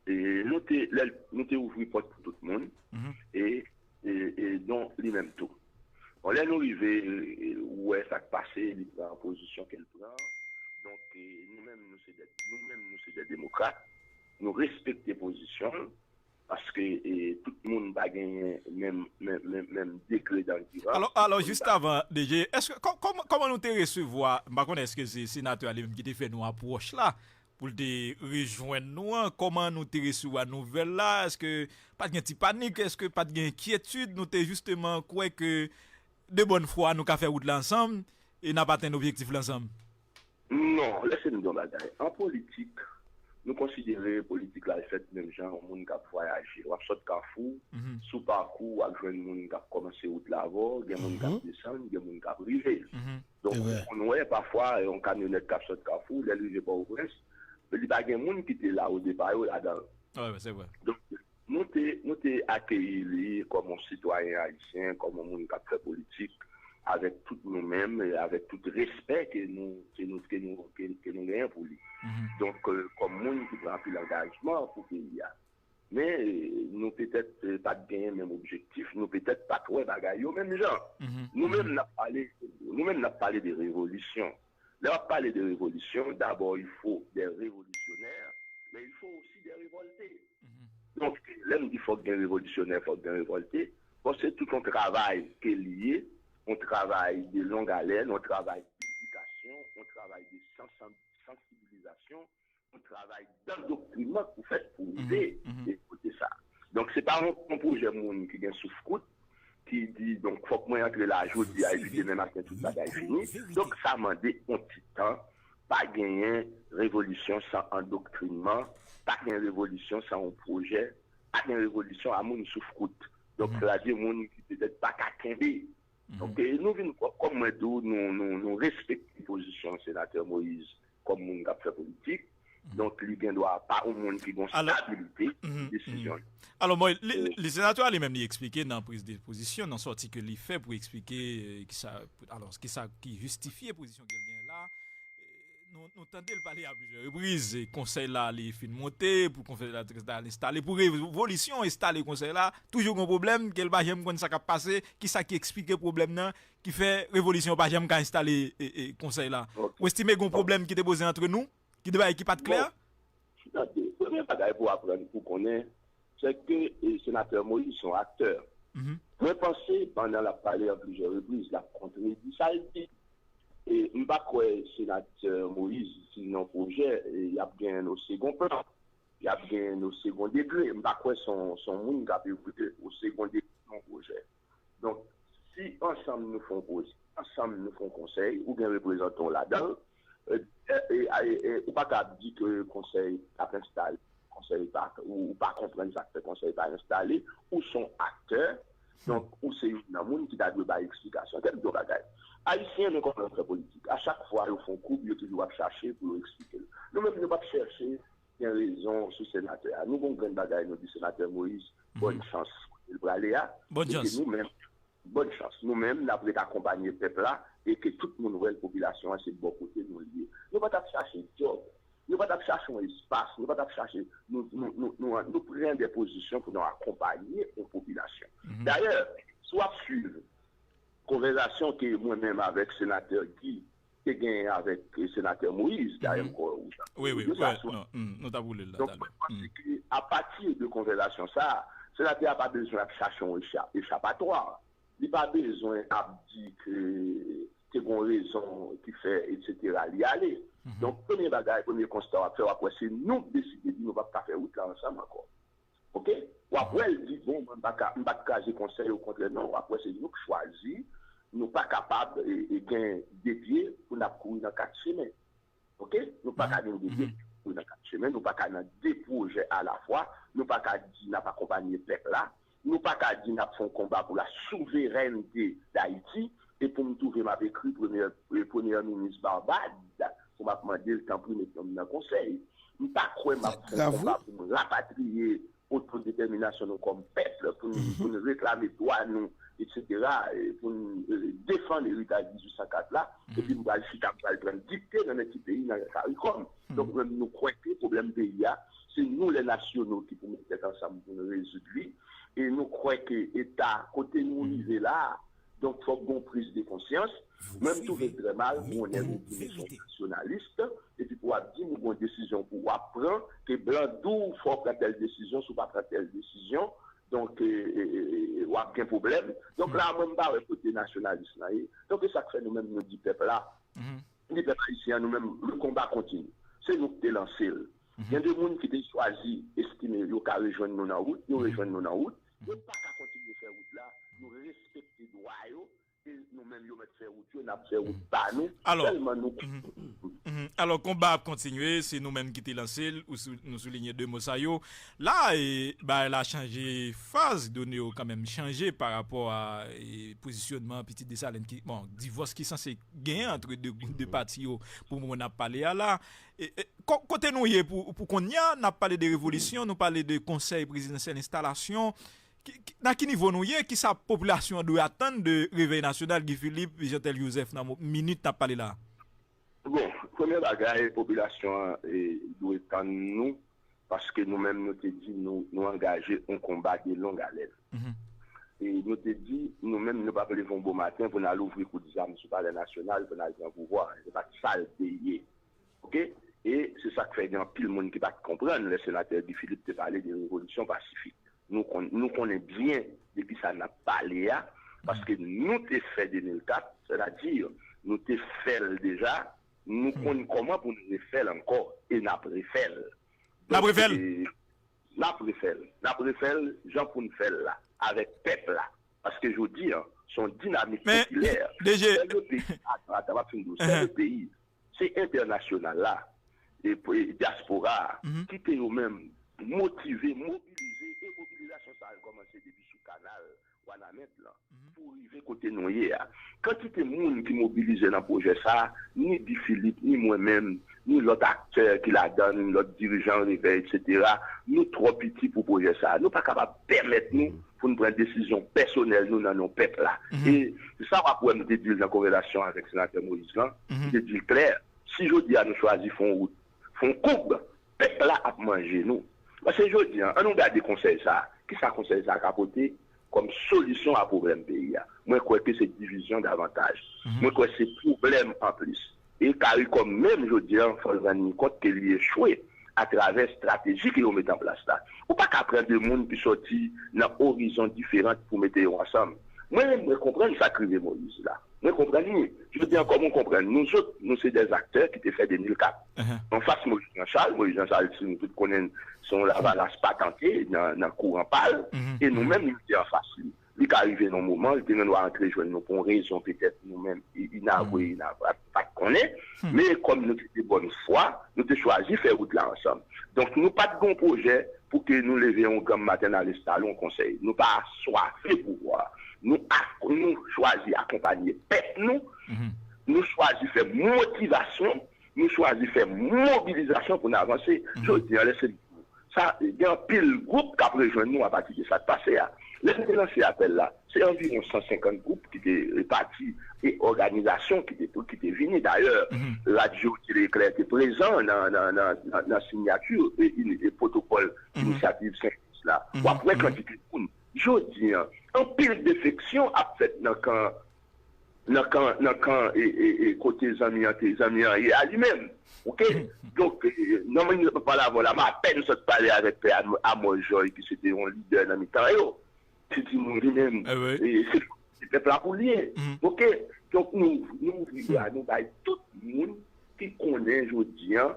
e nou te, lè, nou te ouvri pòt pou tout moun, e, e, e don li menm tou. Bon, lè nou rive, e, e, ou wè sa k pase, li pran pozisyon ke l pran. Donk, e, nou menm, nou se de, nou menm, nou se de demokrat. Nou respekte pozisyon l, paske, e, tout moun pa genyen menm, menm, menm, menm degre d'endurance. Alò, alò, jis avan, D J, èske, kò-, kòman, kòman nou te resevwa, m pa konnen èske se senatè a li menm ki te fè nou apwòch la, pou l te rejwenn nou an, kòman nou te resevwa nouvèl la, èske pa t gen ti panik, èske pa t gen enkyetid, nou te jisteman kwè ke de bòn fwa nou ka fè wout la ansanm, e n ap atenn objektif la ansanm? Non, lèse m di yon bagay. An politik, nou konsidere politik la fèt menm jan yon moun k ap vwayaje. W ap sot Kafou, sou pakou, w ap jwenn moun k ap kòmanse wout la avè w, gen moun k ap desann, gen moun k ap rive. Donk, ou konn wè, pafwa, yon kamyonèt k ap sot Kafou, lè l rive Pòtoprens, li pa gen moun ki te la o depa yo ladan l. Donk, nou te, nou te akeyi li kòm yon sitwayen ayisyen, kòm yon moun k ap fè politik, avèk tout nou menm, e avèk tout respè ke nou, ke nou, ke nou, ke, ke nou genyen pou li. Donk, euh, kòm moun ki pran anpil angajman pou peyi a. Men, e, nou petèt, e, pa t genyen menm objektif, nou petèt pa t wè bagay yo menm jan. Nou menm n ap pale, nou menm n ap pale de revolisyon. Lè w ap pale de revolisyon, d'abord, il faut des révolutionnaires, mais il faut aussi des révoltés. Donk, lè m di fòk gen revolisyonè, fòk gen revòlte, bon, se tout yon travay ke li ye, yon travay de longue haleine, yon travay dedikasyon, yon travay de sansan-, sansibilizasyon, yon travay dandoktrinman pou fèt pou rive e kote sa. Donk, se pa yon, yon pwojè moun ki gen souf kout, ki di, donk, fòk mwen antre la jodi a, epi demen maten tout bagay fini. Donk, sa mande yon ti tan. Pa genyen revolisyon san andoktrinman, pa gen revolisyon san yon pwojè, pa gen revolisyon a moun souf kout. Donk, sa vle di moun ki petèt pa ka kenbe. Donk, e, nou vin, kò-, kòm mwen di w, nou, nou, nou respekte pozisyon senatè Moïse kòm moun k ap fè politik. Donk, li gen dwa pa yon moun ki gen stabilite desizyon li. Alò, bon, li, li, senatè a li menm, li eksplike nan priz de pozisyon, nan sòti ke li fè pou eksplike, e, kisa, alò, kisa ki jistifye pozisyon ke l gen la. Nou, nou tande l pale a plizyè repriz, e, konsèy la li fin monte, pou konsèy la te enstale, pou revolisyon enstale konsèy la, toujou gen pwoblèm, ke l pa janm konn sa k ap pase, kisa ki eksplike pwoblèm nan, ki fè revolisyon pa janm ka enstale, e, e, konsèy la. Ou estime gen pwoblèm ki te poze antre nou, ki te bay, ki pa t klè? Bon, tande, premye bagay pou aprann, pou konnen, se ke, e, senatè Moïse se yon aktè. Mwen panse, pandan l ap pale a plizyè repriz, l ap kontredi sa l di. E m pa kwè senatè Moïse, si nan pwojè, e, y ap genyen o segon plan, y ap genyen o segon degre. M pa kwè se yon, se yon moun k ap evoliye o segon degre nan pwojè. Donk, si ansanm nou fè yon pwojè, ansanm nou fè yon konsèy, ou gen reprezantan w ladan l, e, e, e, e, e, ou pa ka ap di ke konsèy ap enstale, konsèy pa, ou, ou pa konprann sa k fè konsèy pa enstale, ou se yon aktè, donk, ou se youn nan moun ki ta dwe bay eksplikasyon. Kèk yon bagay. Ayisyen, men kòman yo fè politik. A chak fwa yo fè yon koub, yo toujou ap chache pou yo eksplike l. Nou menm, nou p ap chèche gen rezon sou senatè a. Nou gon grenn bagay nou di senatè Moïse, bòn chans kote l prale a. Bòn chans. Nou menm, bòn chans. Nou menm, n ap ret akonpanye pèp la e ke tout moun wè l, popilasyon an, se bò kote nou l ye. Nou pa t ap chache djòb. Nou pa t ap chache yon espas. Nou pa t ap chache, nou, nou, nou, nou, nou pran de pozisyon pou nou akonpanye yon popilasyon. Dayè, si w ap swiv konvèsasyon ke mwen menm avèk senatè Guy te genyen avèk senatè Moïse, dayè m kwè ou ta wi, wi, de sa sou non, mm, nou t ap woule l la. Donk, mwen panse ke apati de konvèsasyon sa a, senatè a pa bezwen ap chache yon echa- echapatwa. Li pa bezwen ap di ke te gon rezon ki fè, etsetera, li ale. Donk, premye bagay, premye konsta w ap fè, w ap wè se nou k deside di nou p ap ka fè wout la ansanm ankò. Oke? W ap wè l di, bon, mwen m pa ka, m pa t kraze konsèy, okontrè, non, w ap wè se nou k chwazi, nou pa kapab e, e gen de pye pou n ap kouri nan kat chemen. Oke? Nou pa ka gen de pye pou kouri nan kat chemen, nou pa ka nan de pwojè alafwa, nou pa ka di n ap akonpanye pèp la, nou pa ka di n ap fè yon konba pou la souverènte d Ayiti, e pou m twouve m ap ekri premyè, premyè minis Barbad, pou m ap mande l, tanpri, met non m nan konsèy. M pa kwè m ap fè yon konba pou m rapatriye otodetèminasyon nou kòm pèp, pou n, pou n reklame dwa nou, etsetera, e pou n, e, defann eritaj dizuit san kat la, epi m pral chita, m pral pran dikte nan men ki peyi nan CARICOM. Donk, mwen, nou kwè ke pwoblèm peyi a, se nou, lè nasyonal, ki pou met tèt ansanm pou n rezoud li, e nou kwè ke eta kote nou rive la a, donk, fòk gon priz de konsyans. Mwen, m twouve l trè mal pou yon nèg ou di nou se yon nasyonalis, epi pou w ap di m ou gon desizyon pou w ap pran, ke blan di w fò w pran tèl desizyon, si w pa pran tèl desizyon, donk, e, e, e, e, w ap gen pwoblèm. Donk, la, mwen, m pa wè kote nasyonalis lan ye. Donk, e sa k fè nou menm, nou di pèp la, di pèp ayisyen an, nou menm, le combat continue. Se nou ki te lanse l. Gen de moun ki te chwazi estime yo ka rejwenn nou nan wout, yo rejwenn nou nan wout. Yo pa ka kontinye fè wout la, nou respekte dwa yo, e nou menm yo mèt fè wout yo, n ap fè wout pa nou. Alò, sèlman nou. Mhm. Alò, konba ap kontinye, se nou menm ki te lanse l, ou sou- nou soulinye de mo sa yo. La, e, bagay la chanje faz, done yo kanmenm chanje pa rapò a, e, pozisyonman Pitit Desalin ki, bon, divòs ki sanse genyen ant de, de pati yo pou moman n ap pale a la. E, e, ko- kote nou ye pou, pou kounye a, n ap pale de revolisyon, nou pale de konsèy prezidansyèl, enstalasyon. Ki, ki, nan ki nivo nou ye? Kisa popilasyon an dwe atann de Revèy Nasyonal, Guy Philippe, Jeantel Joseph nan mo- minit n ap pale la a? Bon, premye bagay, popilasyon an, e, dwe tann nou, paske nou menm, nou te di nou, nou angaje yon konba de long alèn. Mhm. E nou te di, nou menm, nou p ap leve yon bon maten pou n al ouvri kout zam sou Palè Nasyonal pou n al pran pouvwa. Se pa t sa l te ye. Oke? E se sa k fè gen anpil moun ki pa t konprann lè senatè Guy Philippe te pale de revolisyon pasifik. Nou konn, nou konnen byen de kisa n ap pale a, paske nou te fè de mil kat, sètadi, nou te fè l deja, nou konn kòman pou n refè l ankò, e n ap refè l. N ap refè l? Donk, e, n ap refè l. N ap refè l jan pou n fè l la, avèk pèp la. Paske jodi a, se yon dinamik popilè. Men, D G. Sèl peyi, atann, atann, m ap fin di w, sèl peyi, se entènasyonal la, e, e dyaspora a, ki te yo menm motive, mobilize, e mobilizasyon sa a kòmanse depi sou kanal Wanament lan, pou rive kote nou ye a. Kantite moun ki mobilize nan pwojè sa a, ni Guy Philippe, ni mwen menm, ni lòt aktè ki ladan l, lòt dirijan Revèy, etsetera, nou twò piti pou pwojè sa a. Nou pa kapab pèmèt nou pou n pran desizyon pèsonèl nou nan non pèp la. E se sa w ap wè m te di l nan konvèsasyon avèk senatè Moïse lan, m te di l klè, si jodi a nou chwazi fè yon wout, fè yon koub, pèp la ap manje nou. Paske jodi a, an nou gade konsèy sa a, kisa konsèy sa a ka pote kòm solisyon a pwoblèm peyi a? Mwen kwè ke se divizyon davantaj. Mwen kwè se pwoblèm anplis. E CARICOM menm jodi a, fò l rann li kont ke li echwe atravè estrateji ke yo met an plas la. Ou pa ka pran de moun ki sòti nan orizon diferan pou mete yo ansanm. Mwen, mwen konprann sa k rive Moïse la. Mwen konprann li. Jodi a, kòm ou konprann, nou zòt, nou se dè aktè ki te fè de mil kat. Anfas Moïse Jean Charles, Moïse Jean Charles, si nou tout konnen, se yon Lavalas patante nan, nan kouran pa l. E nou menm, nou te anfas li. Li ka rive nan yon moman, li te gen dwa antre jwenn nou pou yon rezon petèt nou menm, i- inavwe, inavwe, pa t konnen. Men kòm nou te de bòn fwa, nou te chwazi fè wout la ansanm. Donk, nou pa t gen yon pwojè pou ke nou leve yon granm maten n al enstale yon konsèy. Nou pa swafe pouvwa. Nou ak- nou chwazi akonpanye pèp nou, nou chwazi fè motivasyon, nou chwazi fè mobilizasyon pou n avanse. Jodi a, lè se sa, gen anpil gwoup k ap rejwenn nou apati de sa k pase a. Lè n te lanse apèl la, se anviwon san senkant gwoup ki te repati e òganizasyon ki te, ki te vini. Dayè, radyo Tele Eklè te prezan nan, nan, nan, nan, nan siyati e, e, e pwotokòl inisyativ Senk Sis la. W ap wè kantite moun. Jodi a, anpil defeksyon ap fèt nan kan nan kan, nan kan e, e, e kote zanmi an te, zanmi an ye a li menm. Oke? Donk, e, nan mannyè m ap pale avè w la, m apèn sot pale avèk pè Am- Amò Jòy, ki se te yon lidè nan mitan yo. Ti timoun li menm, e, se, se pèp la pou l ye. Oke? Donk, nou, nou ouvri bra nou bay tout moun ki konnen jodi a,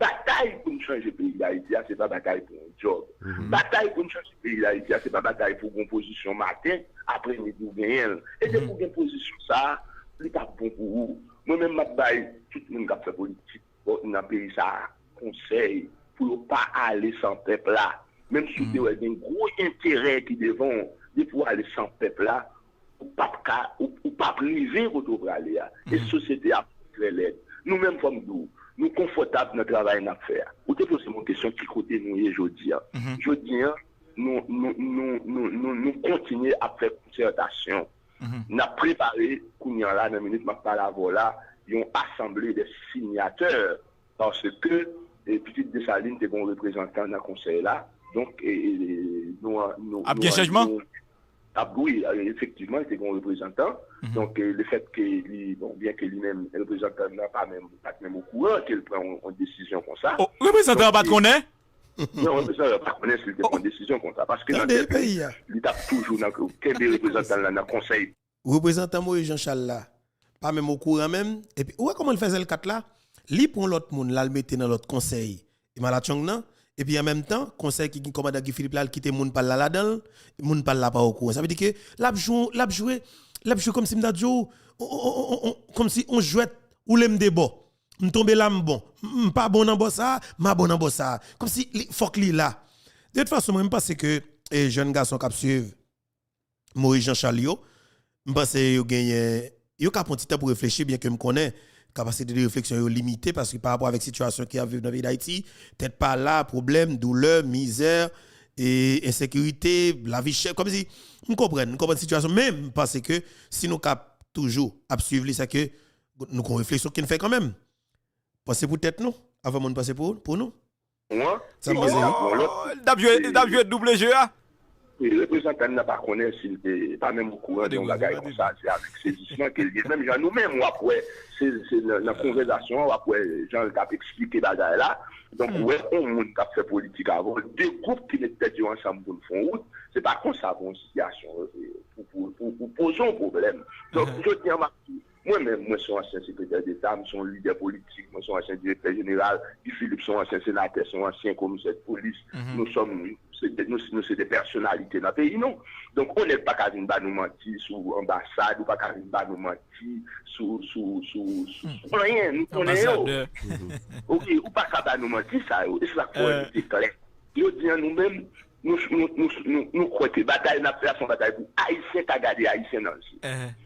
batay pou n chanje peyi Dayiti a, se pa batay pou yon djòb. Batay pou n chanje peyi Dayiti a, se pa batay pou gon pozisyon maten, apremidi ou genyen l. E depi ou gen pozisyon sa a, li p ap bon pou ou. Mwen menm, m ap bay tout moun k ap fè politik nan peyi sa a konsèy pou yo pa ale san pèp la. Menm si w te wè gen gwo enterè ki devan w, depi w ale san pèp la, ou p ap ka, ou, ou p ap rive kote w prale a. E sosyete a trè lèd. Nou menm, fò m di w, nou konfòtab nan travay n ap fè a. Ou te poze m yon kesyon, ki kote nou ye jodi a? Jodi a, nou, nou, nou, nou, nou, nou kontinye ap fè konsètasyon. N ap prepare, kounye a la, nan minit m ap pale avè w la, yon asanble de sinyatè, paske, e, Pitit Desalin te gen yon reprezantan nan konsèy la. Donk, e, e, nou, nou, ap gen chanjman? Ap, wi, efektivman, li te gen yon reprezantan. Donk, e, lefètke li, bon, byenke li menm, reprezantan nan pa menm, pa t menm okouran ke l pran yon, yon desizyon konsa. O, reprezantan an pa t konnen? Non, reprezantan an pa t konnen si l te pran yon desizyon konsa. Paske nan tèt li, li t ap toujou nan, kenbe reprezantan l la nan konsèy. Reprezantan Moyiz Jan Chal la pa menm okouran menm. Epi, ou wè kòman l fè zèl kat la? Li pran lòt moun, l al mete nan lòt konsèy. E Malatchong nan, epi an menm tan, konsèy ki gen kòmandan Guy Philippe la, l kite moun pa l la ladan l, moun pa l la pa okouran. Sa vle di ke l ap jwe, l ap jwe, l ap jwe kòmsi m ta di w, on, on, on, on, kòmsi on jwèt, ou le m de bò. M tonbe la, m bon. M, m pa bon nan bò sa, m a bon nan bò sa. Kòmsi li, fòk li la. De tout fason, mwen, m panse ke, e, jèn gason k ap swiv Moyiz Jan Chal yo, m panse yo genyen, yo ka pran ti tan pou reflechi, byenke m konnen kapasite de refleksyon yo limite, paske pa rapò avèk sitiyasyon ki ap viv nan peyi Dayiti, tèt pa la, pwoblèm, doulè, mizè, e ensekirite, lavi chè, kòmsi, m konprann, m konprann sitiyasyon, men m panse ke si nou ka toujou ap swiv li, se ke nou gon refleksyon ki n fè kanmenm. Panse pou tèt nou, avan moun panse pou, pou nou. Sa m panse, wi. L t ap jwe, l t ap jwe double jeu a. Wi, reprezantan nan pa konnen si l te, pa menm okouran de yon bagay konsa, se avèk sezisman ke l ye. Menm jan nou menm, w ap wè, se, se nan, nan konvèsasyon an, w ap wè jan l t ap eksplike bagay la. Donk, ou wè, yon moun k ap fè politik avè w, de gwoup ki met tèt yo ansanm pou n fè yon wout, se pa konsa pou yon sitiyasyon, e, pou, pou, pou, pou poze yon pwoblèm. Donk, jodi a, m ap di, mwen menm, mwen se yon ansyen sekretè deta, m se yon lidè politik, mwen se yon ansyen direktè jeneral, Guy Philippe se yon ansyen senatè, se yon ansyen komisè de polis. Nou sòm, se de, nou, nou se de pèsonalite nan peyi nou. Donk, yon nèg pa ka vin ba nou manti sou anbasad, ou pa ka vin ba nou manti sou, sou, sou, sou, sou anyen, nou konnen yo. Oke, ou pa ka ba nou manti sa yo, e se sa k fè w rete klè. Jodi a, nou menm, nou, nou, nou, nou, nou kwè ke batay n ap fè a se yon batay pou Ayisyen ka gade Ayisyen nan je.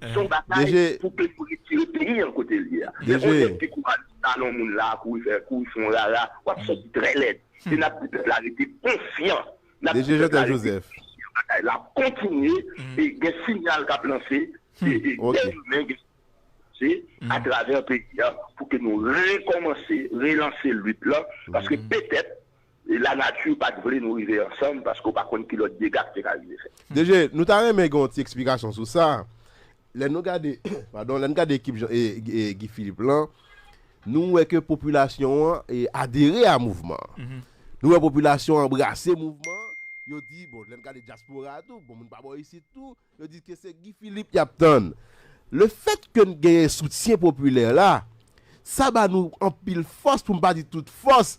Se yon batay pou peyi, pou retire peyi an kote l ye a. Men yon nèg ki kouri al talon moun la, kouri fè, kouri fè yon rara, w ap sòti trè lèd. E n ap di pèp la rete konfyan. N ap di pèp la rete konfyan. Batay la ap kontinye, e gen sinyal k ap lanse, e, e dè demen, gen se atravè peyi a pou ke nou rekòmanse, relanse lit la, paske petèt, e, lanati pa t vle nou rive ansanm, paske w pa konn ki lòt dega k te ka rive fèt. D G, nou ta renmen gen yon ti eksplikasyon sou sa. Lè nou gade, padon, lè n gade ekip Jean, e, e, Guy Philippe lan, nou wè ke popilasyon an, e, adere a mouvman an. Nou wè popilasyon an anbrase mouvman an. Yo di, bon, lè n gade dyaspora a tou, bon, moun pa bò isit tou, yo di ke se Guy Philippe y ap tann. Lefètke n genyen soutyen popilè la, sa ba nou anpil fòs, pou m pa di tout fòs.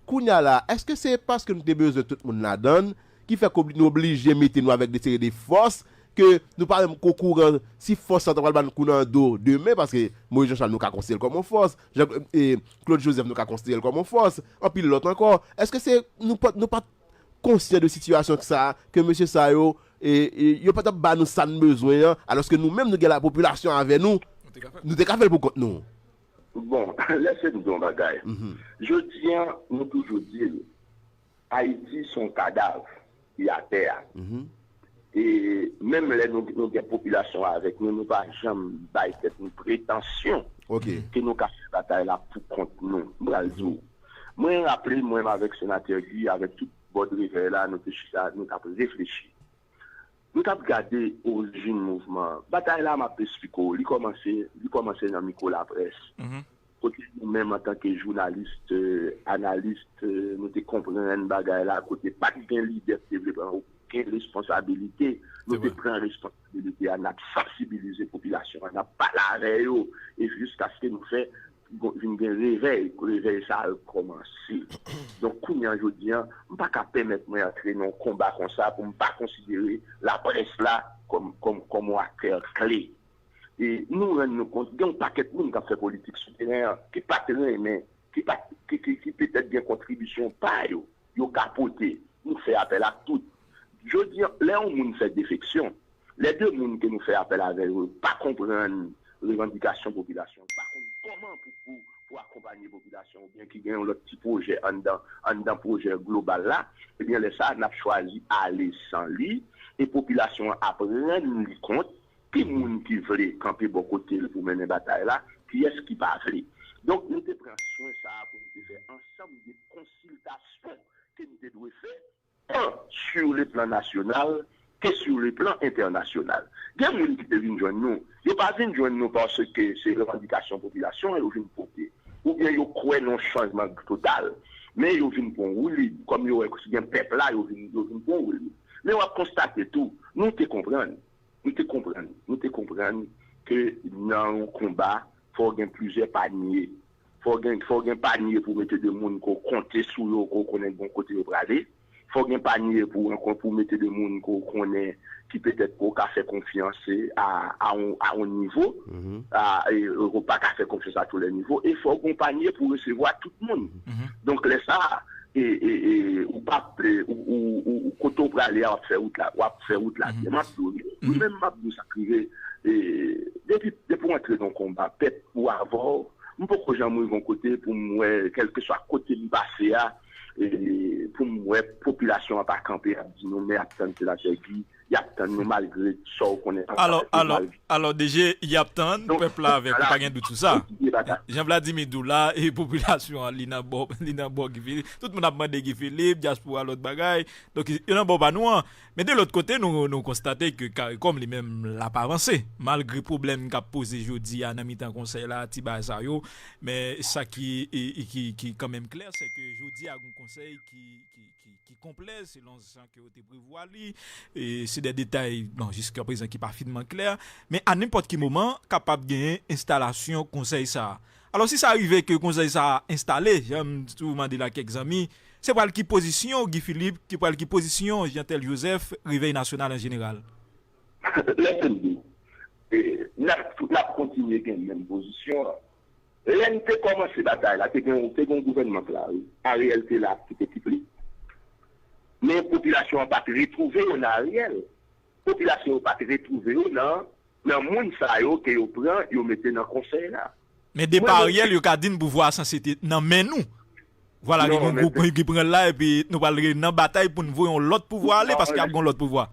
Kounye a la, èske se paske nou te bezwen tout moun ladan l, ki fè ke nou oblije mete nou avèk de seri de fòs, ke nou pa menm okouran si fòs sa ta pral ba n kou nan do demen, paske Moïse Jean Charles nou ka konsidere l kòm yon fòs, Jean, e, Claude Joseph nou ka konsidere l kòm yon fòs, anpil lòt ankò. Èske se nou pa, nou pa t konsyan de sitiyasyon sa, ke mesye sa yo e, e, yo pa t ap ba nou sa n bezwen an, alòske nou menm nou gen lapopilasyon avè nou, nou te ka fè l pou kont nou. Bon, lèse m di yon bagay. Jodi an, nou toujou di l, Ayiti se yon kadav ki atè a. E menm lè nou, nou gen popilasyon avèk nou, nou pa janm bay tèt nou pretansyon ke nou ka fè batay la pou kont nou. M pral di w. Mwen raple mwen avèk senatè Guy, avèk tout bòd revèy la, nou te chita, nou t ap reflechi. Nou t ap gade orijin mouvman an. Batay la, m ap esplike w, li kòmanse, li kòmanse nan mikwo laprès. Kote nou menm antanke jounalis, analis, nou te konprann bagay la, kote pa t gen lidè ki te vle pran okenn responsabilite, nou te pran responsabilite a, n ap sansibilize popilasyon an, n ap pale avè yo, e jiskaske nou fè vin gen revèy, revèy sa a kòmanse. Donk, kounye a, jodi a, m pa ka pèmèt mwen antre nan yon konba konsa pou m pa konsidere laprès la kòm, kòm, kòm yon aktè kle. E nou rann nou kont, gen yon pakèt moun k ap fè politik sou teren an, ki pa t renmen, ki pa t, ki, ki, ki petèt gen kontribisyon pa yo, yo ka pote. Nou fè apèl ak tout. Jodi a, lè yon moun fè defeksyon, lè de moun ke nou fè apèl avè yo pa konprann revandikasyon popilasyon, pa konn kòman pou, pou, pou akonpanye popilasyon, oubyen ki gen yon lòt ti pwojè anndan, anndan pwojè global la, ebyen, lè sa a, n ap chwazi ale san li, e popilasyon an ap rann li kont ki moun ki vle kanpe bò kote l pou mennen batay la, kiyès ki pa vle. Donk, nou te pran swen sa a pou nou te fè ansanm de konsiltasyon ke nou te dwe fè, tan sur le plan national ke sur le plan entènasyonal. Gen moun ki te vin jwenn nou, yo pa vin jwenn nou paske se revandikasyon popilasyon an yo vin pote, oubyen yo kwè nan yon chanjman total, men yo vin pran woulib, kòm yo wè gen pèp la, yo vin, yo vin pran woulib. Men w ap konstate tou, nou te konprann, nou te konprann, nou te konprann ke nan yon konba, fò w gen plizyè panye. Fò w gen, fò w gen panye pou w mete de moun ke w konte sou yo, ke w konnen bon kote yo prale. Fò w gen panye pou w, pou w mete de moun ke w konnen ki petèt ke w ka fè konfyans a, a yon, a yon nivo, a, e, ou pa ka fè konfyans a tou lè nivo. E fò w gen panye pou w resevwa tout moun. Donk, lè sa a, e, e, e, ou p ap, e, ou, ou, ou, ou, kote w prale a, w ap fè wout la, w ap fè wout la byen. M ap di w, mwen menm, m ap di w sa k rive, e, depi, depi w antre nan yon konba, pèp ou avè w, m poko janm rive yon kote pou m wè, kèlkeswa kote m pase a, e, pou m wè popilasyon an pa kanpe ap di nou, men ap tann senatè Guy, y ap tann nou malgre sa w konnen an Alò, alò, alò, DG, y ap tann pèp la avèk ou, pa gen dout sou sa. Jan Vladimir di w la, e popilasyon an, li nan bò, li nan bò Guy Philippe. Tout moun ap mande Guy Philippe, dyaspora, lòt bagay. Donk, yo nan bò pa nou an. Men de lòt kote, nou, nou konstate ke CARICOM li menm, l ap avanse. Malgre pwoblèm k ap poze jodi a nan mitan konsèy la, ti bagay sa yo. Men sa ki, e, e ki, ki kanmenm klè, se ke jodi a, gen yon konsèy ki, ki, ki, ki konplè, selon jan ke yo te prevwa li. E se de detay, bon, jiskaprezan ki pa finman klè. Men a nenpòt ki moman, kapab genyen enstalasyon konsèy sa a. Alò, si sa rive ke konsèy sa a enstale, jan m toujou mande l a kèk zanmi, se pral ki pozisyon Guy Philippe, ki pral ki pozisyon Jeantel Joseph, Revèy Nasyonal an jeneral? Lèse m di w, e, n ap, n ap kontinye gen menm pozisyon an. Lè n te kòmanse batay la, te gen, te gen yon gouvènman k la, wi. Ariel te la ak tout ekip li. Men popilasyon an pa t retwouve yo nan Ariel. Popilasyon yo pa t retwouve yo nan, nan moun sa yo ke yo pran, yo mete nan konsèy la. Men depi Ariel, yo ka di n pouvwa a sanse te nan men nou. Vwala, gen yon gwoup ki pran l la, epi nou pral nan batay pou n voye yon lòt pouvwa ale, paske ap gen yon lòt pouvwa.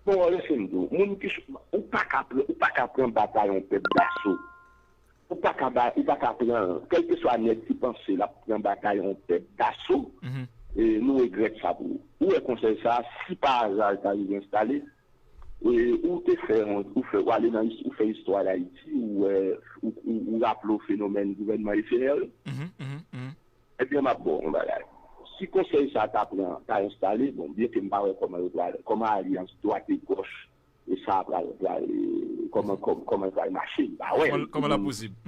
Bon, lèse m di w, moun ki, ou pa ka pran, ou pa ka pran batay yon pèp daso. Ou pa ka ba, ou pa ka pran, kèlkeswa nèg ki panse l ap pran batay yon pèp daso, e, nou regrèt sa pou ou. Ou wè konsèy sa a, si pa aza l ta rive enstale, e, ou te fè, ou fè, ou ale nan, ou fè istwa Dayiti, ou wè, ou, ou, ou raple w fenomèn gouvènman efemerè yo. Ebyen, m ap ba w yon bagay. Si konsèy sa a ta pran, ta enstale, bon, byenke m pa wè kòman yo pral, kòman alyans dwat e gòch, e sa a pral, pral, e, kòman, kòman, kòman l pral mache, m pa wè. Kòman, kòman l ap posib?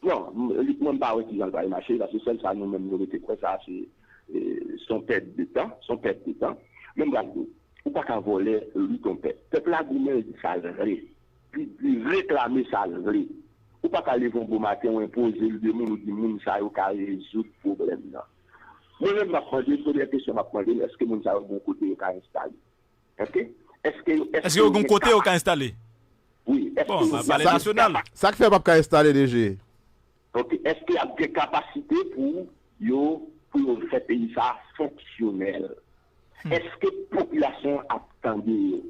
Non, mwen m pa wè kijan l pral mache, paske sèl sa nou menm nou rete kwè, sa se, e, se yon pèt de tan, se yon pèt de tan. Men m pral di w, ou pa ka vòlè lit yon pèp. Pèp la goumen, l di sa l vle. Li, li reklame sa l vle. Ou pa ka leve yon bon maten, ou enpoze l de moun, ou di moun sa yo ka rezoud pwoblèm nan. Mwen menm, m ap mande, premyè kesyon m ap mande m, èske moun sa yo gen yon kote yo ka enstale? Èske, Èske yo, èske yo gen kote yo ka enstale? Wi, èske yo gen kapasite? Sa k fè yo p ap ka enstale, D G? Ok, èske y ap gen kapasite pou yo, pou yo fè peyi sa a fonksyonèl? Èske popilasyon an ap tande yo?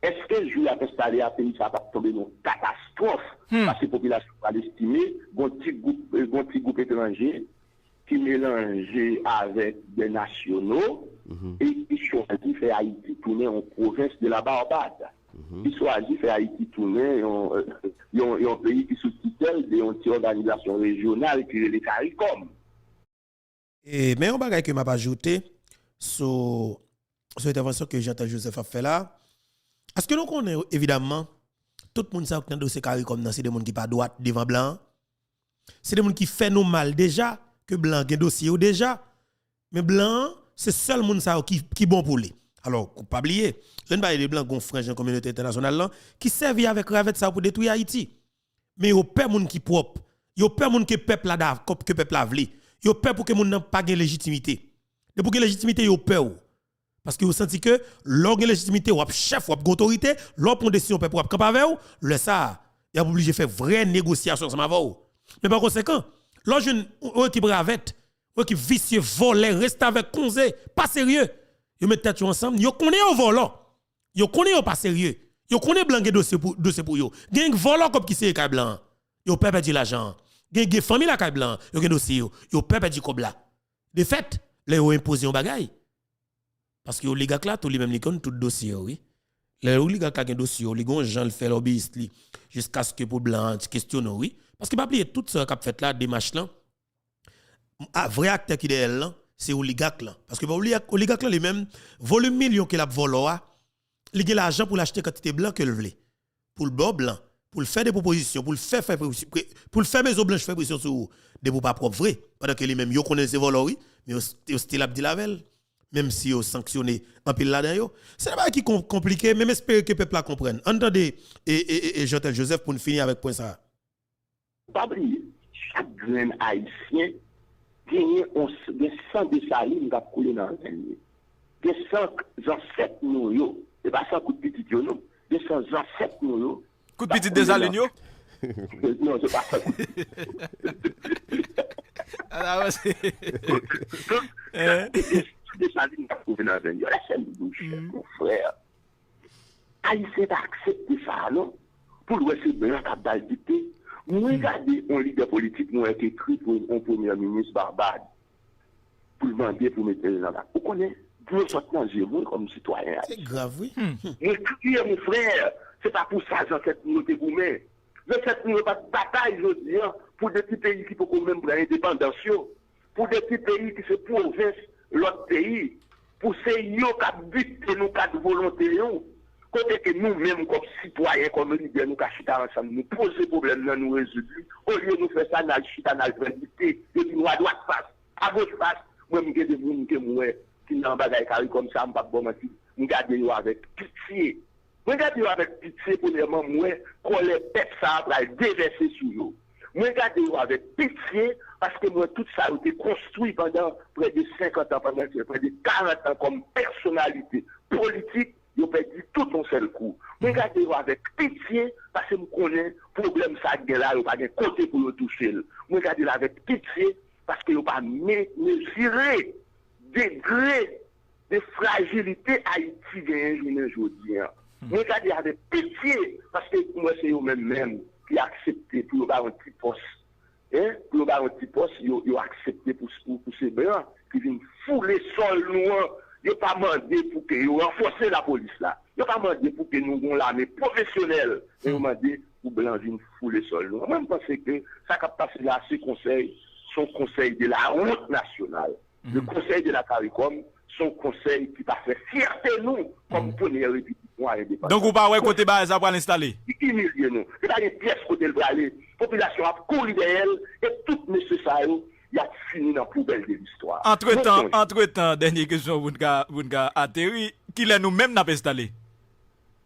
Èske jou y ap enstale a, peyi sa a p ap tonbe nan yon katastwòf? Paske popilasyon an pral estime gon ti gwoup, gon ti gwoup etranje ki melanje avèk de nasyono e ki chwazi fè Ayiti tounen yon pwovens de la Barbad. Ki chwazi fè Ayiti tounen yon, yon, yon peyi ki sou titèl de yon ti òganizasyon rejyonal ki rele CARICOM. E, men yon bagay ke m ap ajoute sou, sou entèvansyon ke Jeantel Joseph ap fè la, èske nou konnen, evidaman, tout moun sa yo ki nan dosye CARICOM nan, se de moun ki pa dwat devan blan an? Se de moun ki fè nou mal deja, ke blan an gen dosye yo deja. Men blan an, se sèl moun sa yo ki, ki bon pou li. Alò, ou pa bliye, lè n pale de blan, gon franj nan kominote entènasyonal lan, ki sèvi avèk ravèt sa yo pou detwi Ayiti. Men yo pè moun ki pwòp. Yo pè moun ke pèp la da, ke pèp la vle. Yo pè pou ke moun nan pa gen lejitimite. Depi w gen lejitimite, yo pè w. Paske yo santi ke lè w gen lejitimite, w ap chèf, w ap gen otorite, lè w pran desizyon pèp ou ap kanpe avè w, lè sa a, y ap oblije fè vrè negosyasyon ansanm avè w. Men pa konsekan, lè w jwenn yon ekip ravèt, yon ekip visye, vòlè, restavèk, konze, pa serye, yo met tèt yo ansanm, yo konnen yo vòlò. Yo konnen yo pa serye. Yo konnen blan gen dosye pou, dosye pou yo. Gen vòlò kòb ki sere kay blan an. Yo pè pèdi lajan an. Gen, gen fanmi lakay blan an. Yo gen dosye yo. Yo pè pèdi kòb la. Defèt, lè yo enpoze yon bagay, paske oligak la tou li menm li konn tout dosye yo, wi. Lè oligak la gen dosye yo, li gon jan l fè lobbyist li, jiskaske pou blan an kestyone w, wi. Paske pa bliye tout sa k ap fèt la, demach lan, a, vrè aktè ki dèyè l lan, se oligak lan. Paske pa oligak, oligak lan li menm, volim milyon ke l ap vòlò a, li gen lajan pou l achte kantite blan ke l vle. Pou l ba w blan, pou l fè de pwopozisyon, pou l fè, fè, pou l fè Mezon Blanch fè presyon sou ou, depi w pa pwòp vre. Pandan ke li menm, yo konnen l se vòlò, wi, men yo, yo still ap deal avè l. Menm si yo sanksyone anpil ladan yo. Se yon bagay ki kon, konplike, men m espere ke pèp la konprann. Ann tande e, e, e, e Jeantel Joseph pou n fini avèk pwen sa a. Pa bliye, chak grenn Ayisyen genyen on, gen san Desalin k ap koule nan venn li. Gen san zansèt nou yo, se pa san kout pitit yo non, gen san zansèt nou yo. Kout pitit Desalin yo? Non, se pa san kout pitit. Ala wè se. Desalin k ap koule nan venn yo. Lè sèl bouch, mon frè. Ayisyen pa aksepte sa a non. Pou l wè se blan k ap ba l dikte. Mwen gade yon lidè politik mwen ki ekri pou yon premye minis Barbad pou l mande pou mete l nan bak. Ou konnen, dlo sot nan zye mwen kòm sitwayen ayisyen. Se grav, wi. Mwen kriye, mon frè, se pa pou sa zansèt nou yo te goumen. Zansèt nou yo pa t batay jodi an pou de ti peyi ki poko menm pran endepandans yo. Pou de ti peyi ki se pwovens lòt peyi, pou se yo k ap dikte nou kat volonte yo, kote ke nou menm kòm sitwayen, kòm lidè, nou ka chita ansanm, nou poze pwoblèm nan, nou rezoud li, olye nou fè sa, n al chita, n al pran dikte, yo di nou adwat fas, agoch fas, mwen m gen de moun ke m wè ki nan bagay kari kòm sa, m p ap ba w manti, m gade yo avèk pitye. Mwen gade yo avèk pitye, premyèman, m wè kòlè pèp sa a pral devèse sou yo. Mwen gade yo avèk pitye, paske m wè tout sa yo te konstwi pandan prè de senkant an, pandan prè de karant an kòm pèsonalite politik, yo pèdi tout yon sèl kou. Mwen gade yo avèk pitye, paske m konnen pwoblèm sa a k gen la, yo pa gen kote pou yo touche l. Mwen gade l avèk pitye, paske yo pa me-, mezire degre de frajilite Ayiti genyen jounen jodi an. Mwen gade avèk pitye, paske m wè se yo menm menm ki aksepte pou yo ba yon ti pòs. Hein? Pou yo ba yon ti pòs, yo, yo aksepte pou, pou, pou se blan ki vin foule sòl nou an. Yo pa mande pou ke yo ranfòse lapolis la. Yo pa mande pou ke nou gon lame pwofesyonèl. Men yo mande pou blan vin foule sòl nou an. Mwen, m panse ke sa k ap pase la, se konsèy, se yon konsèy de la wont nasyonal. Le Conseil de la CARICOM, se yon konsèy ki pa fè fyète nou kòm premyè repiblik nwa endepandans. Donk ou pa wè kote bagay sa pral enstale? Li imilye nou. Li pa gen pyès kote l prale. Popilasyon ap kouri dèyè l e tout mesye sa yo, y ap fini nan poubèl de listwa. Antretan, antretan, dènye kesyon pou n ka, pou n ka ateri, kilè nou menm n ap enstale?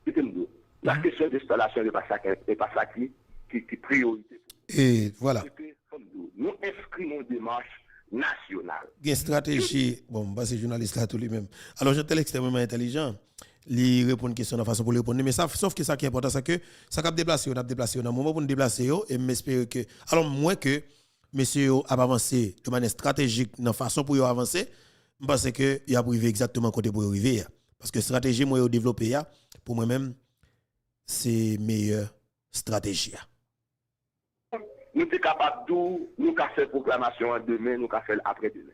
Kite m di w, la kesyon de enstalasyon, se pa sa ki, se pa sa ki, ki, ki priyorite pou nou. E vwala. Se ke, fò m di w, nou enskri nan yon demach nasyonal. Gen estrateji, bon, m panse jounalis la tou li menm. Alò, Jeantel ekstrèmeman entèlijan. li reponn kesyon nan fason pou li reponn li. Men sa, sòf ke sa ki enpòtan, se ke sa k ap deplase yo, n ap deplase yo nan moman pou n deplase yo, e m espere ke, alò, m wè ke mesye yo ap avanse de manyè estratejik nan fason pou yo avanse, m panse ke y ap rive egzakteman kote pou yo rive a. Paske estrateji m wè yo devlope a, pou mwen menm, se meyè estrateji a. Nou te kapab di w, nou ka fè pwoklamasyon an demen, nou ka fè l aprè demen.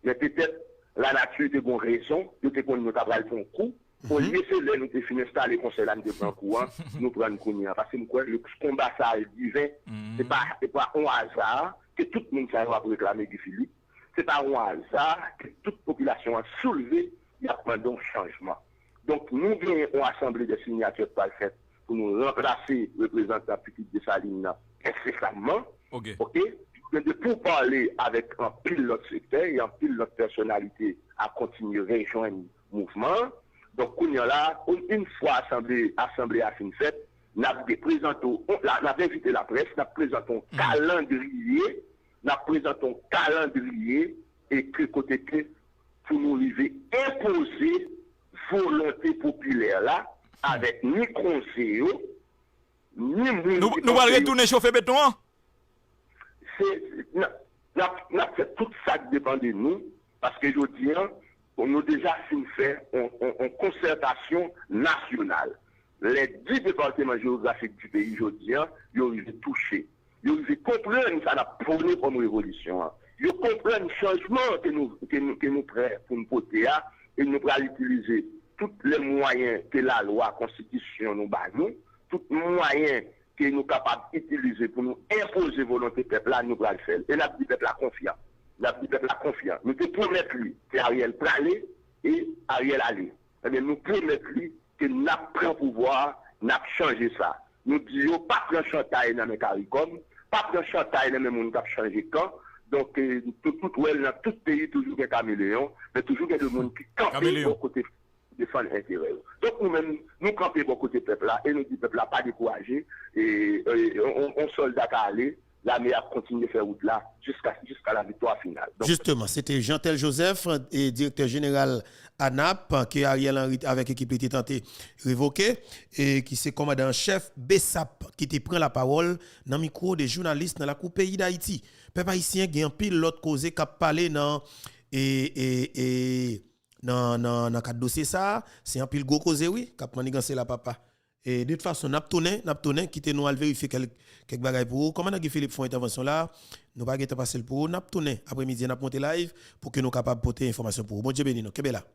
Men petèt, lanati te gon rezon, yo te konn nou ta pral pran kou. Olye se lè nou te fin enstale konsèy la, nou te pran kou an, nou pran n kounye a. Paske m kwè, le konba sa a diven, se pa, se pa on aza ke tout moun sa yo ap reklame Guy Philippe. Se pa on aza ke tout popilasyon an soulve, y ap mande yon chanjman. Donk, nou genyen yon asanble de sinyati k pral fèt pou nou ranplase reprezantan Pitit Desalin nan ensesamman. Oke? Nou gen de poupale avèk anpil lòt sektè e anpil lòt pèsonalite ap kontinye rejwenn mouvman an. Donk, kounye a la, yon fwa asanble, asanble a fin fèt, n ap prezante w, n ap envite laprès, n ap prezante yon kalandriye, n ap prezante yon kalandriye e ke kote ke pou nou rive enpoze volonte popilè la avèk ni konze yo, ni moun ki panse yo. Nou pral retounen chofe beton an? Se, n ap, n ap, n ap fè tout sa k depann de nou, paske jodi an, nou deja fin fè on, on, on konsètasyon nasyonal. Les dix départements géographiques du pays jodi an, yo rive touche. Yo rive konprann sa n ap pwone kòm revolisyon an. Yo konprann chanjman ke nou, ke nou, ke nou prè pou n pote a, e nou pral itilize tout lè mwayen ke lalwa, konstitisyon nou ba nou, tout mwayen ke nou kapab itilize pou nou enpoze volonte pèp la, nou pral fè l. E n ap di pèp la konfyan. N ap di pèp la konfyan. Nou te pwomèt li ke Ariel prale e Ariel ale. Ebyen, nou pwomèt li ke n ap pran pouvwa a, n ap chanje sa. Nou di yo, pa pran chantay nan men Karikòm, pa pran chantay nan men moun k ap chanje kan. Donk, tout, tout wè l nan tout peyi, toujou gen kameleyon, men toujou gen de moun ki kanpe bò kote defann enterè yo. Donk, nou menm, nou kanpe bò kote pèp la e nou di pèp la pa dekouraje. E, e, on, on sòlda ka ale, lame ap kontinye fè wout la jiska, jiska la viktwa final. Donk, Jisteman, se te Jeantel Joseph, e, direktè jeneral ANAP, ke Ariel Henry avèk ekip li te tante revoke, e ki se kòmandan an chèf BSAP, ki te pran lapawòl nan mikwo de jounalis nan lakou peyi Dayiti. Pèp ayisyen, gen anpil lòt koze k ap pale nan, e, e, e, nan, nan, nan kad dosye sa a. Se anpil gwo koze, wi, k ap manniganse la, papa. E de tout fason, n ap tounen, n ap tounen, kite nou al verifye kèk, kèk bagay pou ou. Kòmandan Guy Philippe fè yon entèvansyon la, nou pa gentan pase l pou ou. N ap tounen aprèmidi a, n ap monte live pou ke nou kapab pote enfòmasyon pou ou. Bondye beni nou. Kenbe la.